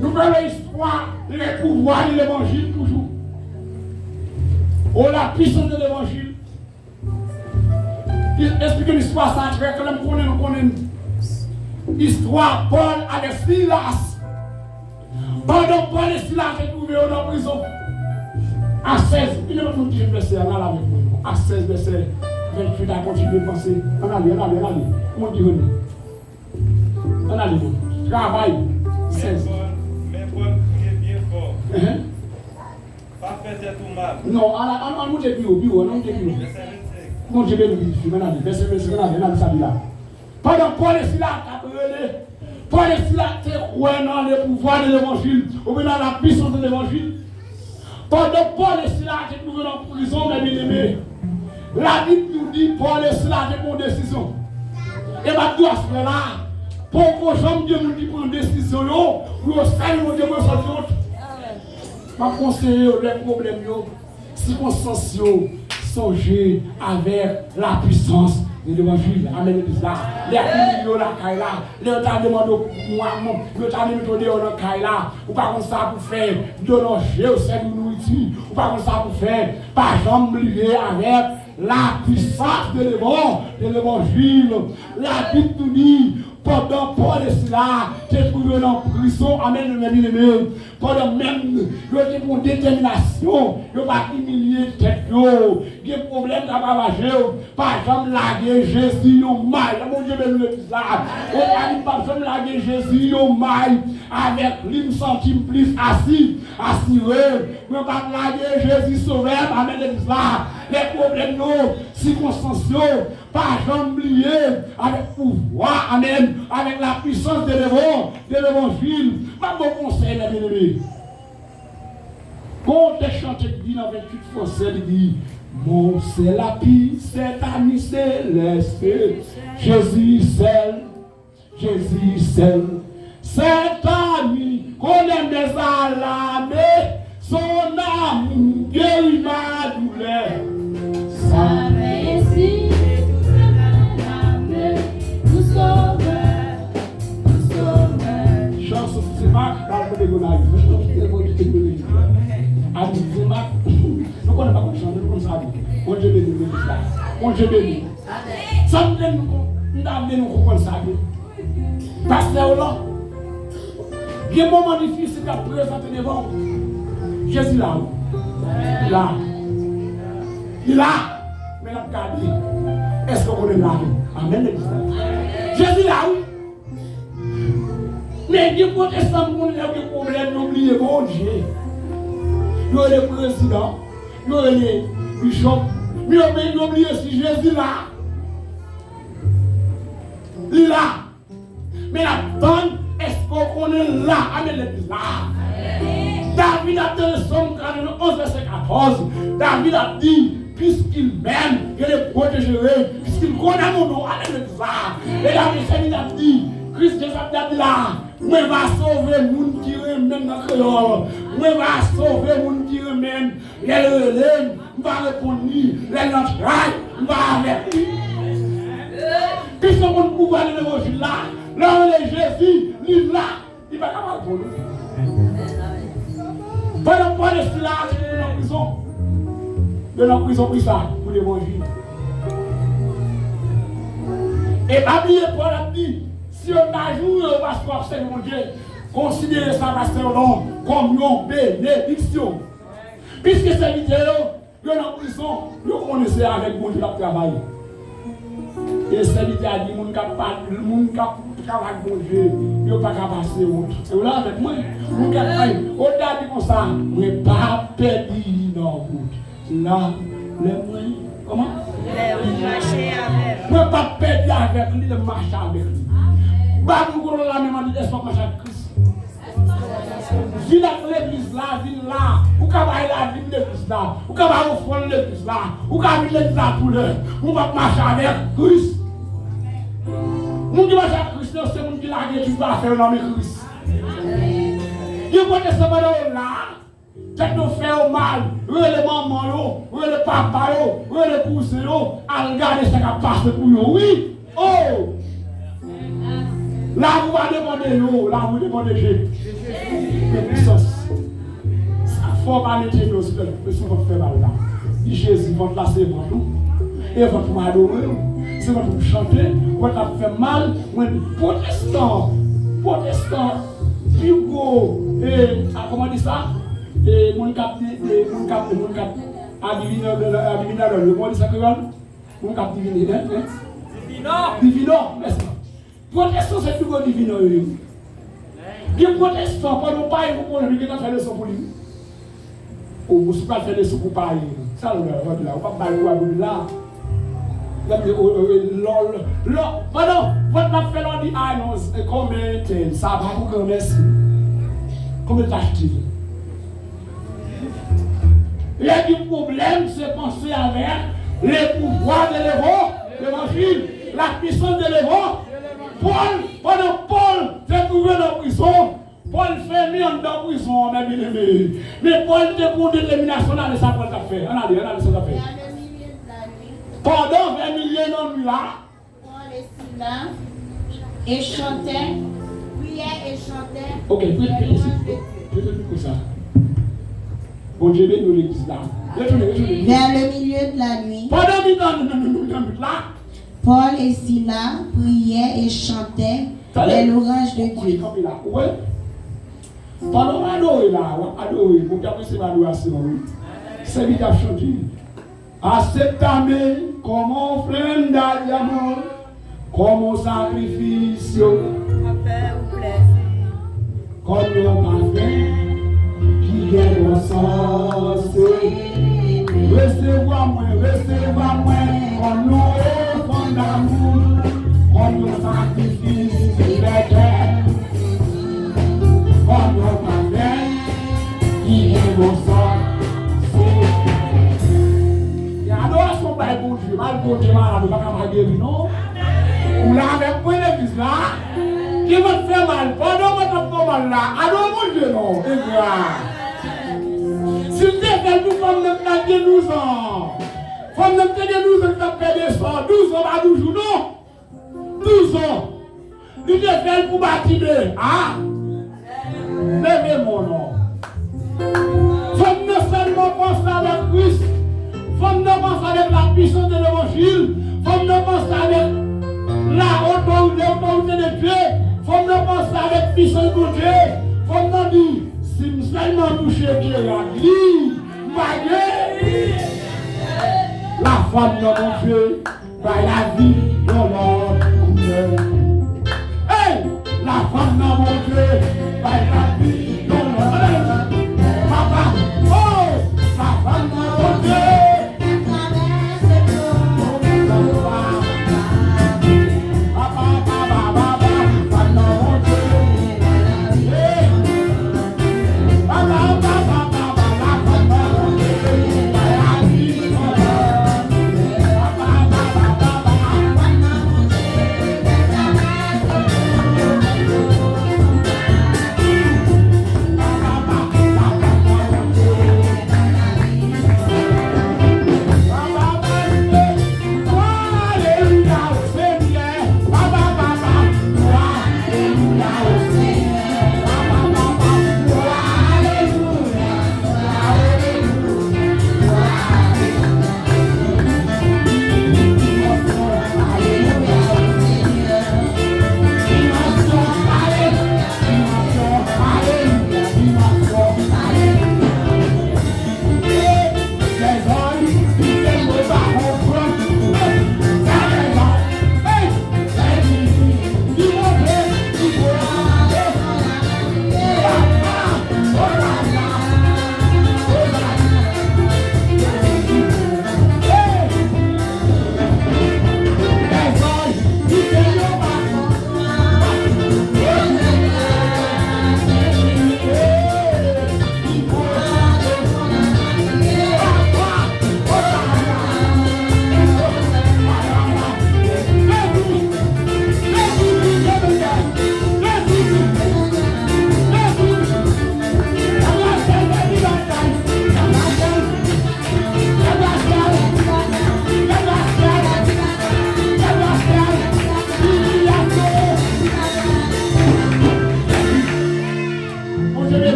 Nou pale istwa le pouvwa de levanjil toujou. Oh, la puissance de l'évangile. Li esplike istwa sa a trè klè, m konnen nou konnen istwa Pòl avèk Silas. Pandan Pòl e Sila te twouve yo nan prizon, a sèz, gen lòt moun ki jwenn vèsè a, ann al avèk mwen non. A sèz, vèsè venntuit a kontinye panse. Ann ale, ann ale, ann ale. Moun ki jwenn li. Ann ale non. Travay. Sèz. Men Pòl, men Pòl kriye byen fò. Enhen. Pa fè tèt ou mal. Non, ann, ann, ann moute pi wo, pi wo, ann moute pi wo. Vèsè vennsenk. Bondye beni w, pitit fi m, ann ale. Vèsè vennsenk, ann ale, ann ale sa li la. Pandan Pòl e Sila t ap rele, Pòl e Sila te kwè nan le pouvwa de levanjil, oubyen nan la puissance de l'évangile. Pandan Pòl e Sila te twouve nan prizon, mè byeneme, Labib nou di Pòl e Sila te pran yon desizyon. E m ap di w aswè la, poko janm gen moun ki pran desizyon yo pou yo sèvi Bondye pou yo sòti wont. M ap konseye yo lè pwoblèm yo, sikonstans yo, sonje avèk la puissance de l'évangile. Amèn, legliz la. Lè yo imilye w lakay la, lè yo ta demande w pou mwa, mwa, yo ta mete w deyò nan kay la, ou pa konn sa pou fè, dlo nan je w, sèvi w nouriti, ou pa konn sa pou fè, pa janm bliye avèk la puissance de l'évan-, de l'évangile. Labib nou di, pandan Pòl e Sila te twouve yo nan prizon, amèn, mè byeneme, pandan menm yo te pran detèminasyon, yo pa t imilye tèt yo, gen pwoblèm k ap ravaje w, pa janm lage Jezi yon may. Bondye beni legliz la. Ou pa di, m p ap janm lage Jezi yon may. Avèk li, m santi m plis asi-, asire. Mwen p ap lage Jezi sovè m. Amèn, legliz la. Lè pwoblèm yo, sikonstans yo, pa janm bliye avèk pouvwa, amèn, avèk la puissance de l'évan-, de l'évangile. M ap ba w konsèy la, byeneme. Gon tèks chante ki di nan venntuit fransè, li di, Mon seul appui, c'est ami céleste, Jésus seul, Jésus seul, cet ami qu'on aime des à l'armée, son amour guérit ma douleur. Sa vle di, Jésus seul, ami, nou sovè. Chanson Ti Mak, pral mande Gonayiv. Mwen, mwen kite mwen kite mwen kite. Ami Ti Mak, nou konnen pa konn chante, nou konn sa tou. Bondye beni legliz la. Bondye beni. Sa m vle nou kon-, m ta vle nou konprann sa tou. Pastè yo la. Gen moman difisil k ap prezante devan w. Jezi la, wi. Li la. Li la. Men l ap gade. Èske w konnen l la tou? Amèn, legliz la. Jezi la, wi. Men gen pwotestan m konnen lè yo gen pwoblèm, yo bliye Bondye. Yo rele prezidan, yo rele bishop, men yo, men yo bliye si Jezi la. Li la. Men l ap tann, èske w konnen l la? Amèn, legliz la. David ap tande Sòm katrevenonz, vèsè katòz. David ap di, Puisqu'il m'aime, je le protégerai, puisqu'il connaît mon nom. Alelouya. E la, mesye, li ap di, Kris Jezi ap di la, mwen va sove moun ki renmen m nan kreyòl. Mwen va sove moun ki renmen m. Lè l rele m, m va reponn li. Lè l nan tray, m va avèk li. Kris nan konn pouvwa de levanjil la. Lè w rele Jezi, li la. Li pa ka pa reponn ou. Pandan Pòl e Sila te twouve nan prizon, Yo nan prizon pou sa, pou levanjil. E pa bliye, Pòl ap di, si yo ta joure w paske w ap sèvi Bondye, konsidere sa, pastè, non, kòm yon benediksyon. Piske sèvitè yo, yo nan prizon, yo konnen se avèk Bondye l ap travay. E sèvitè a di, moun k ap pa, moun k ap travay ak Bondye, yo pa ka pase wont. E w la avèk mwen? Moun k ap, ay, Bondye a di konsa, mwen p ap pèdi li nan wout. La, lè mwen, kòman? Lè w mache avè l. Mwen p ap pèdi avèk li, lè m mache avèk li. Ba moun kote w la menm an, di, èske w ap mache ak Kris? Vin ak legliz la, vin la. Ou ka bay lavi w legliz la. Ou ka bay ofrann legliz la. Ou ka vin legliz la toulè. Ou p ap mache avèk Kris. Moun ki mache ak Kris yo, se moun ki lage tout zafè yo nan men Kris. Gen pwotestan pandan yo la, tèt yo fè yo mal, rele manman yo, rele papa yo, rele kouzen yo, al gade sa k ap pase pou yo, wi. Oh! Lavi w pa depann de yo, lavi w depann de Jezi. Men pwisans. Sa fò pa mete yo sou tèt, men sou vant fè mal la. Di Jezi, vant la se vant ou. E vant pou m adore w. Se vant pou m chante, vant la ap fè m mal. Mwen di pwotestan, pwotestan, pi gwo, e, a, kòman di sa? E, moun k ap, e, moun k ap, moun k ap, adivinadò, adivinadò, yo, kòman di sa kreyòl? Moun k ap divine, hein, hein? Divinò. Divinò, mèsi. Pwotestan se pi gwo divinò yo ye, wi. Gen pwotestan, pandan w payen pou pwoblèm, li gentan fè leson pou li, wi. Ou, ou si pral fè leson pou payen, sa l wè, wè la, ou p ap bay pou adoube la. Gade, o, o, e, lò, lò, lò, pandan, pandan n ap fè lò di, ah non, e, konbyen entèl, sa pa pou granmèsi. Konbyen l t achte? Lè gen pwoblèm, se panse avèk le pouvwa de levo-, levanjil, la pwisans de levo-. Pòl, pandan Pòl te twouve nan prizon, Pòl fèmen anndan prizon an, men byeneme. Men Pòl te pran detèminasyon, ann ale sa Pòl t ap fè. Ann ale, ann ale sa l t ap fè. Pandan vè milye nan nwi la, Pòl e Sila e chantè, priyè e chantè. Ok, prete, prete, prete, prete mikwo sa. Bondye beni w legliz la. Retounen, retounen. Vers le milieu de la nuit, pandan mitan, nan, nan, nan, nan nwit la, Pòl e Sila priyè e chantè, tande, les louanges de Dieu. Kanpe la. Ou wè? Pandan w adore la, w ap adore, Bondye ap resevwa adorasyon an, wi. Sèvitè ap chante. Aceptame como ofrenda de amor, como sacrificio, kòm yon pafen ki gen bon sans. Resevwa mwen, resevwa mwen kòm yon ofrann damou, kòm yon sakrifis ki fè kè. Kòm yon pafen ki gen bon sans. E adorasyon bay Bondye, malgre w te malad, ou pa ka pa geri, non. Ou la avèk mwen legliz la, ki vant fè mal, pandan vant ap fè w mal la, adore Bondye, non, engra. Si l te fè l pou fanm nan k t ap gen douz an, fanm nan k te gen douz an k t ap pèdi san, douz an pa douz jou, non. Douz an. Li te fè l pou Batime. A! Leve men w non. Fanm nan sèlman panse avèk Kris. Fanm nan panse avèk la pwisans de levanjil. Fanm nan panse avèk la otorite, otorite de Dye. Fanm nan panse avèk pwisans Bondye. Fanm nan di, si m sèlman touche pye rad li, m va geri. Lafwa m nan Bondye bay lavi yon lòt koulè. Hey! Lafwa m nan Bondye bay lavi yon lòt. Papa, oh! Lafwa m nan Bondye. Papa, papa, papa, lafwa m nan Bondye. Hey!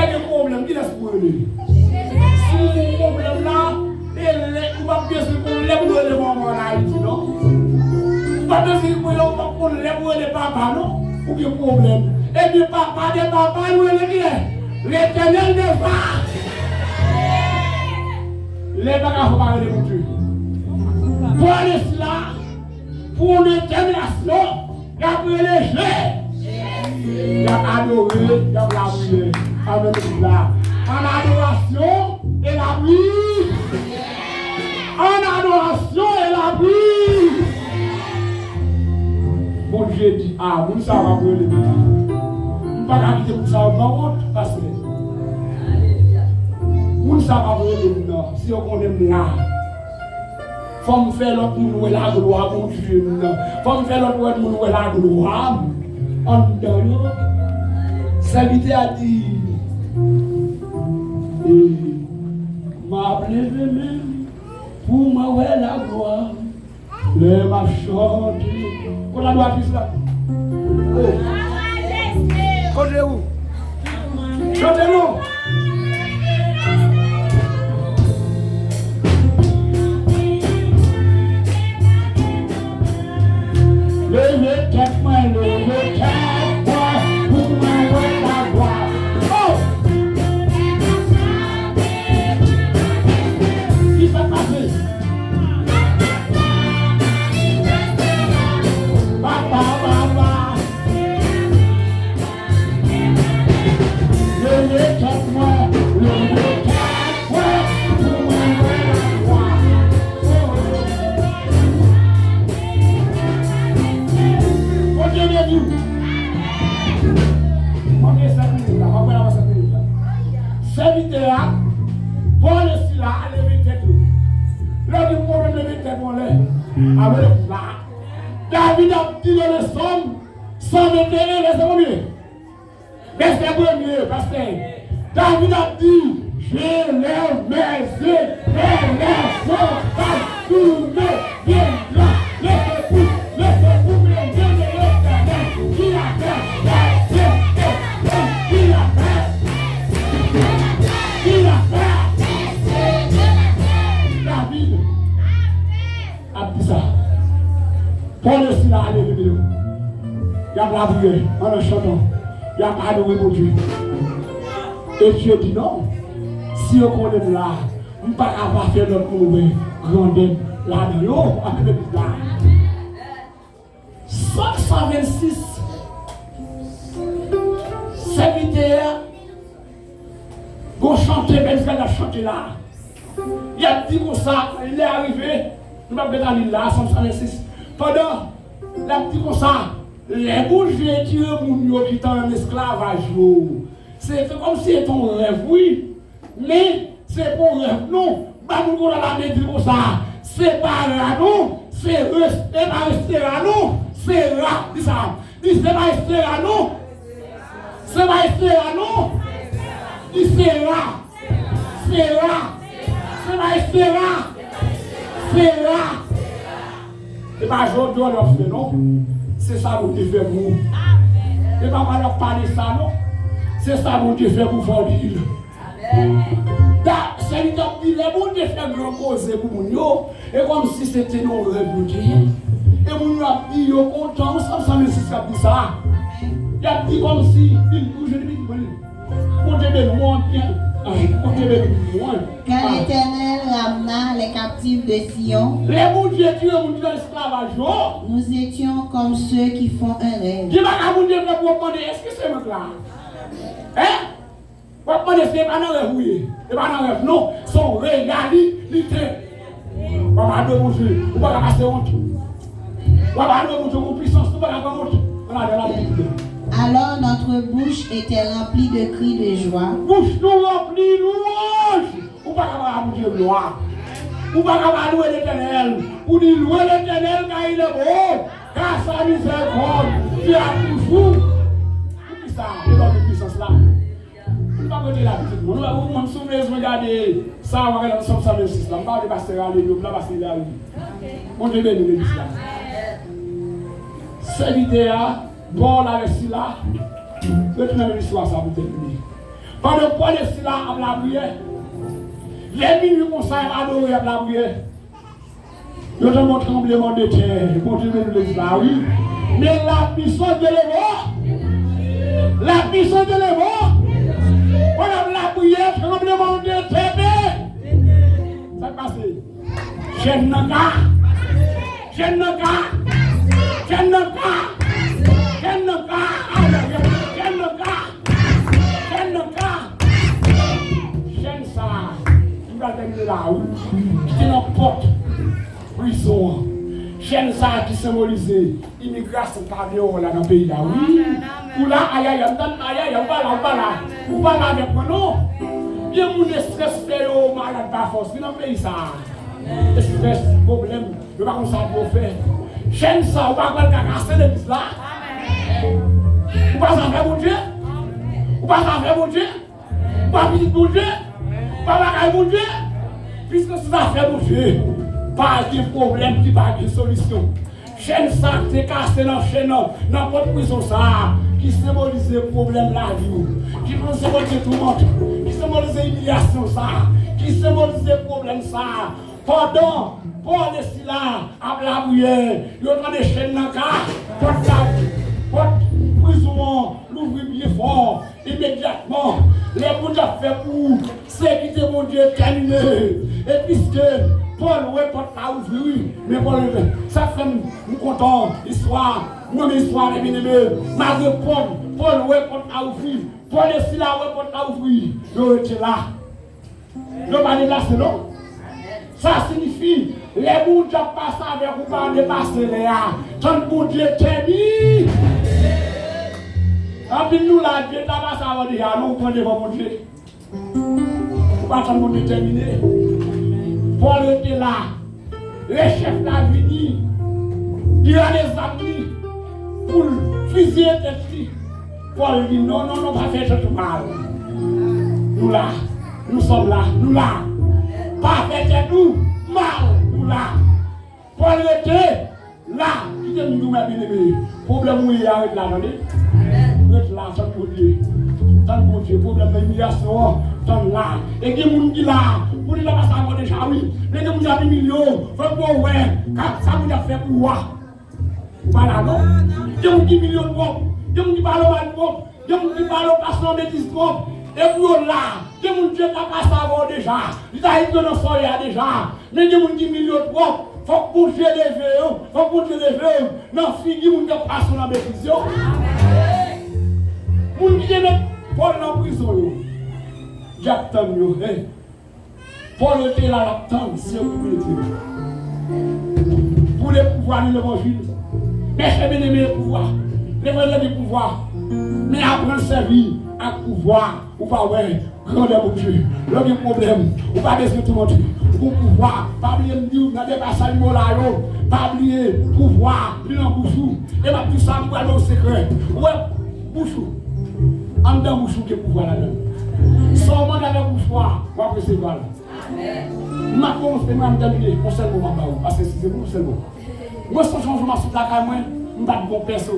lè gen pwoblèm, kilès pou rele? Si w gen pwoblèm la, e lè, ou p ap bezwen konn lè pou rele manman ann Ayiti, non. Ou p ap bezwen konn, ou p ap konn lè pou rele papa, non. Ou gen pwoblèm. Ebyen, papa de papa, nou rele kilè? Letènèl de va. Lè pa ka fè w pa rele Bondye. Pwòlès la, pou yon detèminasyon, y ap rele Je. Y ap adore, y ap lapriyè. Amèn, legliz la. Ann adorasyon e lapriyè. Ann adorasyon e lapriyè. Bondye di, a, moun sa yo ap rele m nan. M pa ka kite moun sa yo nan wont, pastè. Moun sa yo ap rele m nan, si yo konnen m la. Fò m fè lòt moun wè laglwa Bondye m nan. Fò m fè lòt wè moun wè laglwa m anndan yo. Sèvitè a di, e, m ap leve men m pou mwen wè laglwa m lè m ap chante. Kot adoratris la? Oh. Kote ou? Chante non. Leve tèt mwen, leve tèt mwen, pou mwen wè laglwa. Oh! Ki sa k pase? Papa, papa. Leve tèt mwen, leve tèt mwen, pou mwen wè laglwa. Bondye beni w. Mwen gen sèt minit la, mwen pral avan sèt minit la. Sèvitè a, pwòlès la, leve tèt ou. Lè w gen pwoblèm, leve tèt ou anlè. Avè legliz la. David ap di nan le Sòm san venteyen, vèsè konbyen? Vèsè premye, pastè. David ap di, je lève mes yeux vers les montagnes, d'où me viendra le secours. Le secours me vient de l'Éternel, qui a fait les cieux et la terre, qui a fait, qui a fait. David ap di sa. Pwòlès la, leve men w. Y ap lapriyè, ann chantan. Y ap adore Bondye. E Dye di non. Si yo konnen m la, m pa ka pa fè lòt moun wè grandè m ladan yo. Ann leve men la. Sòm san vennsis. Sèvitè a Gon chante bèl sa l ap chante la. Y ap di konsa, lè a rive, nou p ap gentan li l la, Sòm san vennsis. Pandan l ap di konsa, lè Bondye tire moun yo ki t an esklavaj yo, se te kòmsi se te yon rèv, wi. Men, se pa yon rèv, non. Ba moun kote w la, men di l konsa, se pa ra, non. Se res-, se pa restera, non. Se ra. Di sa. Di, se pa estera, non. Se pa estera, non. Di, se ra. Se ra. Se pa estera. Se ra. E pa jodi w ap fè, non. Se sa Bondye fè pou ou. E pa pale w ap pale sa, non. Se sa Bondye fè pou Fòdil. Da, sèvitè ap di, lè Bondye fè gran koze pou moun yo, e kòmsi se te yon rèv yo te ye. E moun yo ap di, yo kontan, ou sanm sanble si sa ap di sa. Y ap di kòmsi, vin pou jwenn vin pou li. Bondye beni w anpil. Ay, Bondye beni w anpil. Quand l'Éternel ramena les captifs de Sion, lè Bondye tire moun ki nan esklavaj yo, nous étions comme ceux qui font un rêve. Ki bagay Bondye fè pou w ap mande, èske se mwen k la? Hein? W ap mande si e pa nan rèv ou ye. E pa nan rèv, non. Se yon reyalite. W ap adore Bondye, ou pa ka pase wont. W ap adore Bondye, ou gon pisans, ou pa ka pran wont. Ann ale, ann ale, ann ale. Alors notre bouche était remplie de cris de joie. Bouch nou ranpli lwanj. Ou pa ka ba Bondye glwa. Ou pa ka ba lwe Letènèl. Ou di, lwe Letènèl, car il est bon, car sa miséricorde dure à toujours. Poukisa? Li ba nou pisans la. Nou pa pote la pitit moun. Nou, ou moun, si w bezwen gade sa, w a gade nan Sòm san vennsis la. M pa vle pastè rale nou la, pastè rale. Bondye beni legliz la. Sèvitè a, Pòl avèk Sila, retounen nan istwa sa pou tèmine. Pandan Pòl e Sila ap lapriyè, lè minui konsa, y ap adore, y ap lapriyè. Yo tande yon tranblemanntè. Bondye beni legliz la, wi. Men la puissance de Dieu. La puissance de Dieu. Pandan l ap lapriyè, tranblemanntè pete. Sa k pase? Chèn nan ka. Chèn nan ka. Chèn nan ka. Chèn nan ka. Chèn nan ka. Chèn nan ka. Chèn sa a, m pral tèmine la, wi. Ki te nan pòt prizon an. Chèn sa a ki senbolize imigrasyon pa deyò la nan peyi a, wi. Ou la, ayayay, m tann, ayayay, ou pa la, ou pa la. Ou pa la avèk mwen, non. Gen moun estrès fè yo malad pa fòs, wi, nan peyi sa a. Estrès, pwoblèm, yo pa konn sa pou yo fè. Chèn sa, ou pa kwè l ka kase legliz la? Ou pa zafè Bondye? Ou pa zafè Bondye? Ou pa pitit Bondye? Ou pa bagay Bondye? Piske se zafè Bondye, pa gen pwoblèm ki pa gen solisyon. Chèn sa k te kase nan chèn nan, nan pòt prizon sa a, ki senbolize pwoblèm lavi w, ki senbolize toumant, ki senbolize imilyasyon sa a, ki senbolize pwoblèm sa a. Pandan Pòl e Sila ap lapriyè, yo tande chèn nan ka, pòt la, pòt prizon an louvri byen fò. Imedyatman, lè Bondye ap fè pou ou, sekirite Bondye tèmine. E piske Pòl wè pòt la ouvri, wi, men Pòl, sa fè m, m kontan istwa, m renmen istwa, men byeneme, malgre Pòl, Pòl wè pòt la ouvri, Pòl e Sila wè pòt la ouvri, yo rete la. Yo pa deplase, non. Sa siyifi, lè Bondye ap pase avèk ou, pa depase lè a. Tann Bondye tèmine. Anpil nou la, Dye ta pase avè w deja, non, ou pran devan Bondye. Ou pa tann Bondye tèmine. Pòl rete la. Lè chèf la vini, li rale zam li pou l fiziye tèt li. Pòl di, non, non, non, pa fè tèt ou mal. Nou la, nous sommes là, nou la. Pa fè tèt ou mal, nou la. Pòl rete la. Kite m di w, mè byeneme, pwoblèm ou ye a, ret la, tande. Ret la, tann Bondye. Tann Bondye, pwoblèm nan, imilyasyon an, tann la. E gen moun ki la, pou li ta pase avè w deja, wi. Men gen moun ki ap imilye w, fòk pou w wè, ka, sa moun ap fè pou ou a. Ou pa la, non. Gen moun ki imilye w twòp, gen moun ki pale w mal twòp, gen moun ki pale w pase nan betiz twòp. E pou yo la, gen moun Dye ta pase avè w deja, li ta retire w nan sa w ye a deja. Men gen moun ki imilye w twòp. Fòk Bondye leve yo. Fòk Bondye leve yo nan figi moun k ap pase nan betiz yo. Moun ki te met Pòl nan prizon yo, dyab tann yo. Hey. Pòl rete la, l ap tann, se pou li rete. Pou le pouvwa de levanjil. Mèche byeneme, pouvwa. Levanjil de pouvwa. Men aprann sèvi ak pouvwa. Ou pa wè grandè Bondye. Lè w gen pwoblèm, ou pa bezwen toumante. Ou gon pouvwa. Pa bliye m di w nan de pasaj mo la yo. Pa bliye pouvwa, li nan bouch ou. E m ap di w sa, m pral ba w sekrè. Ou wè bouch ou. Anndan bouch ou gen pouvwa ladan l. Sa w mande avèk bouch ou a, w ap resevwa l. M ap ba w, m ap tèmine, yon sèl mo m ap ba w, paske si se pou yon sèl mo. Mwen sonje yon jou m ap sot lakay mwen, m pa t gon pèso.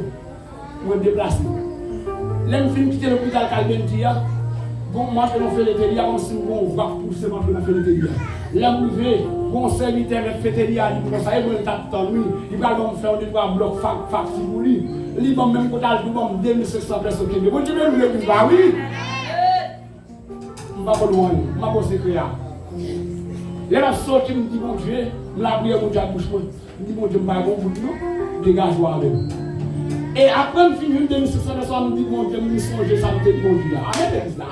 Mwen deplase. Lè m fin kite lopital Kalbenti a, bon, m antre nan Feleteri a, kòmsi m gen yon vwa k pouse m antre nan Feleteri a. Lè m rive, gon sèvitè mèt Feleteri a di m konsa, e mwen l t ap tann, wi. Li pral ban m fè yon de twa blòk fa-, fakti pou li. Li ban m menm kote al tou, ban m de mil senk san pèso kenbe. Bondye beni legliz la, wi. M pa konn anyen. M ap ba w sekrè a. Lè m ap soti, m di Bondye, m lapriyè Bondye ak bouch mwen. M di, Bondye, m pa gen yon goud non, degaje w avè m. E apre m fin jwenn de mil senk san pèso a, m di, Bondye, m sonje sa m te di Bondye a. Amèn, legliz la.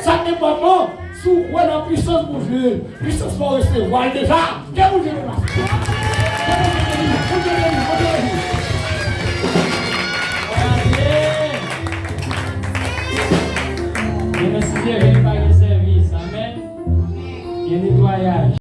Sa k enpòtan, Si w kwè nan pisans Bondye, pisans pa w resevwa l deja. Ke Bondye benyen w.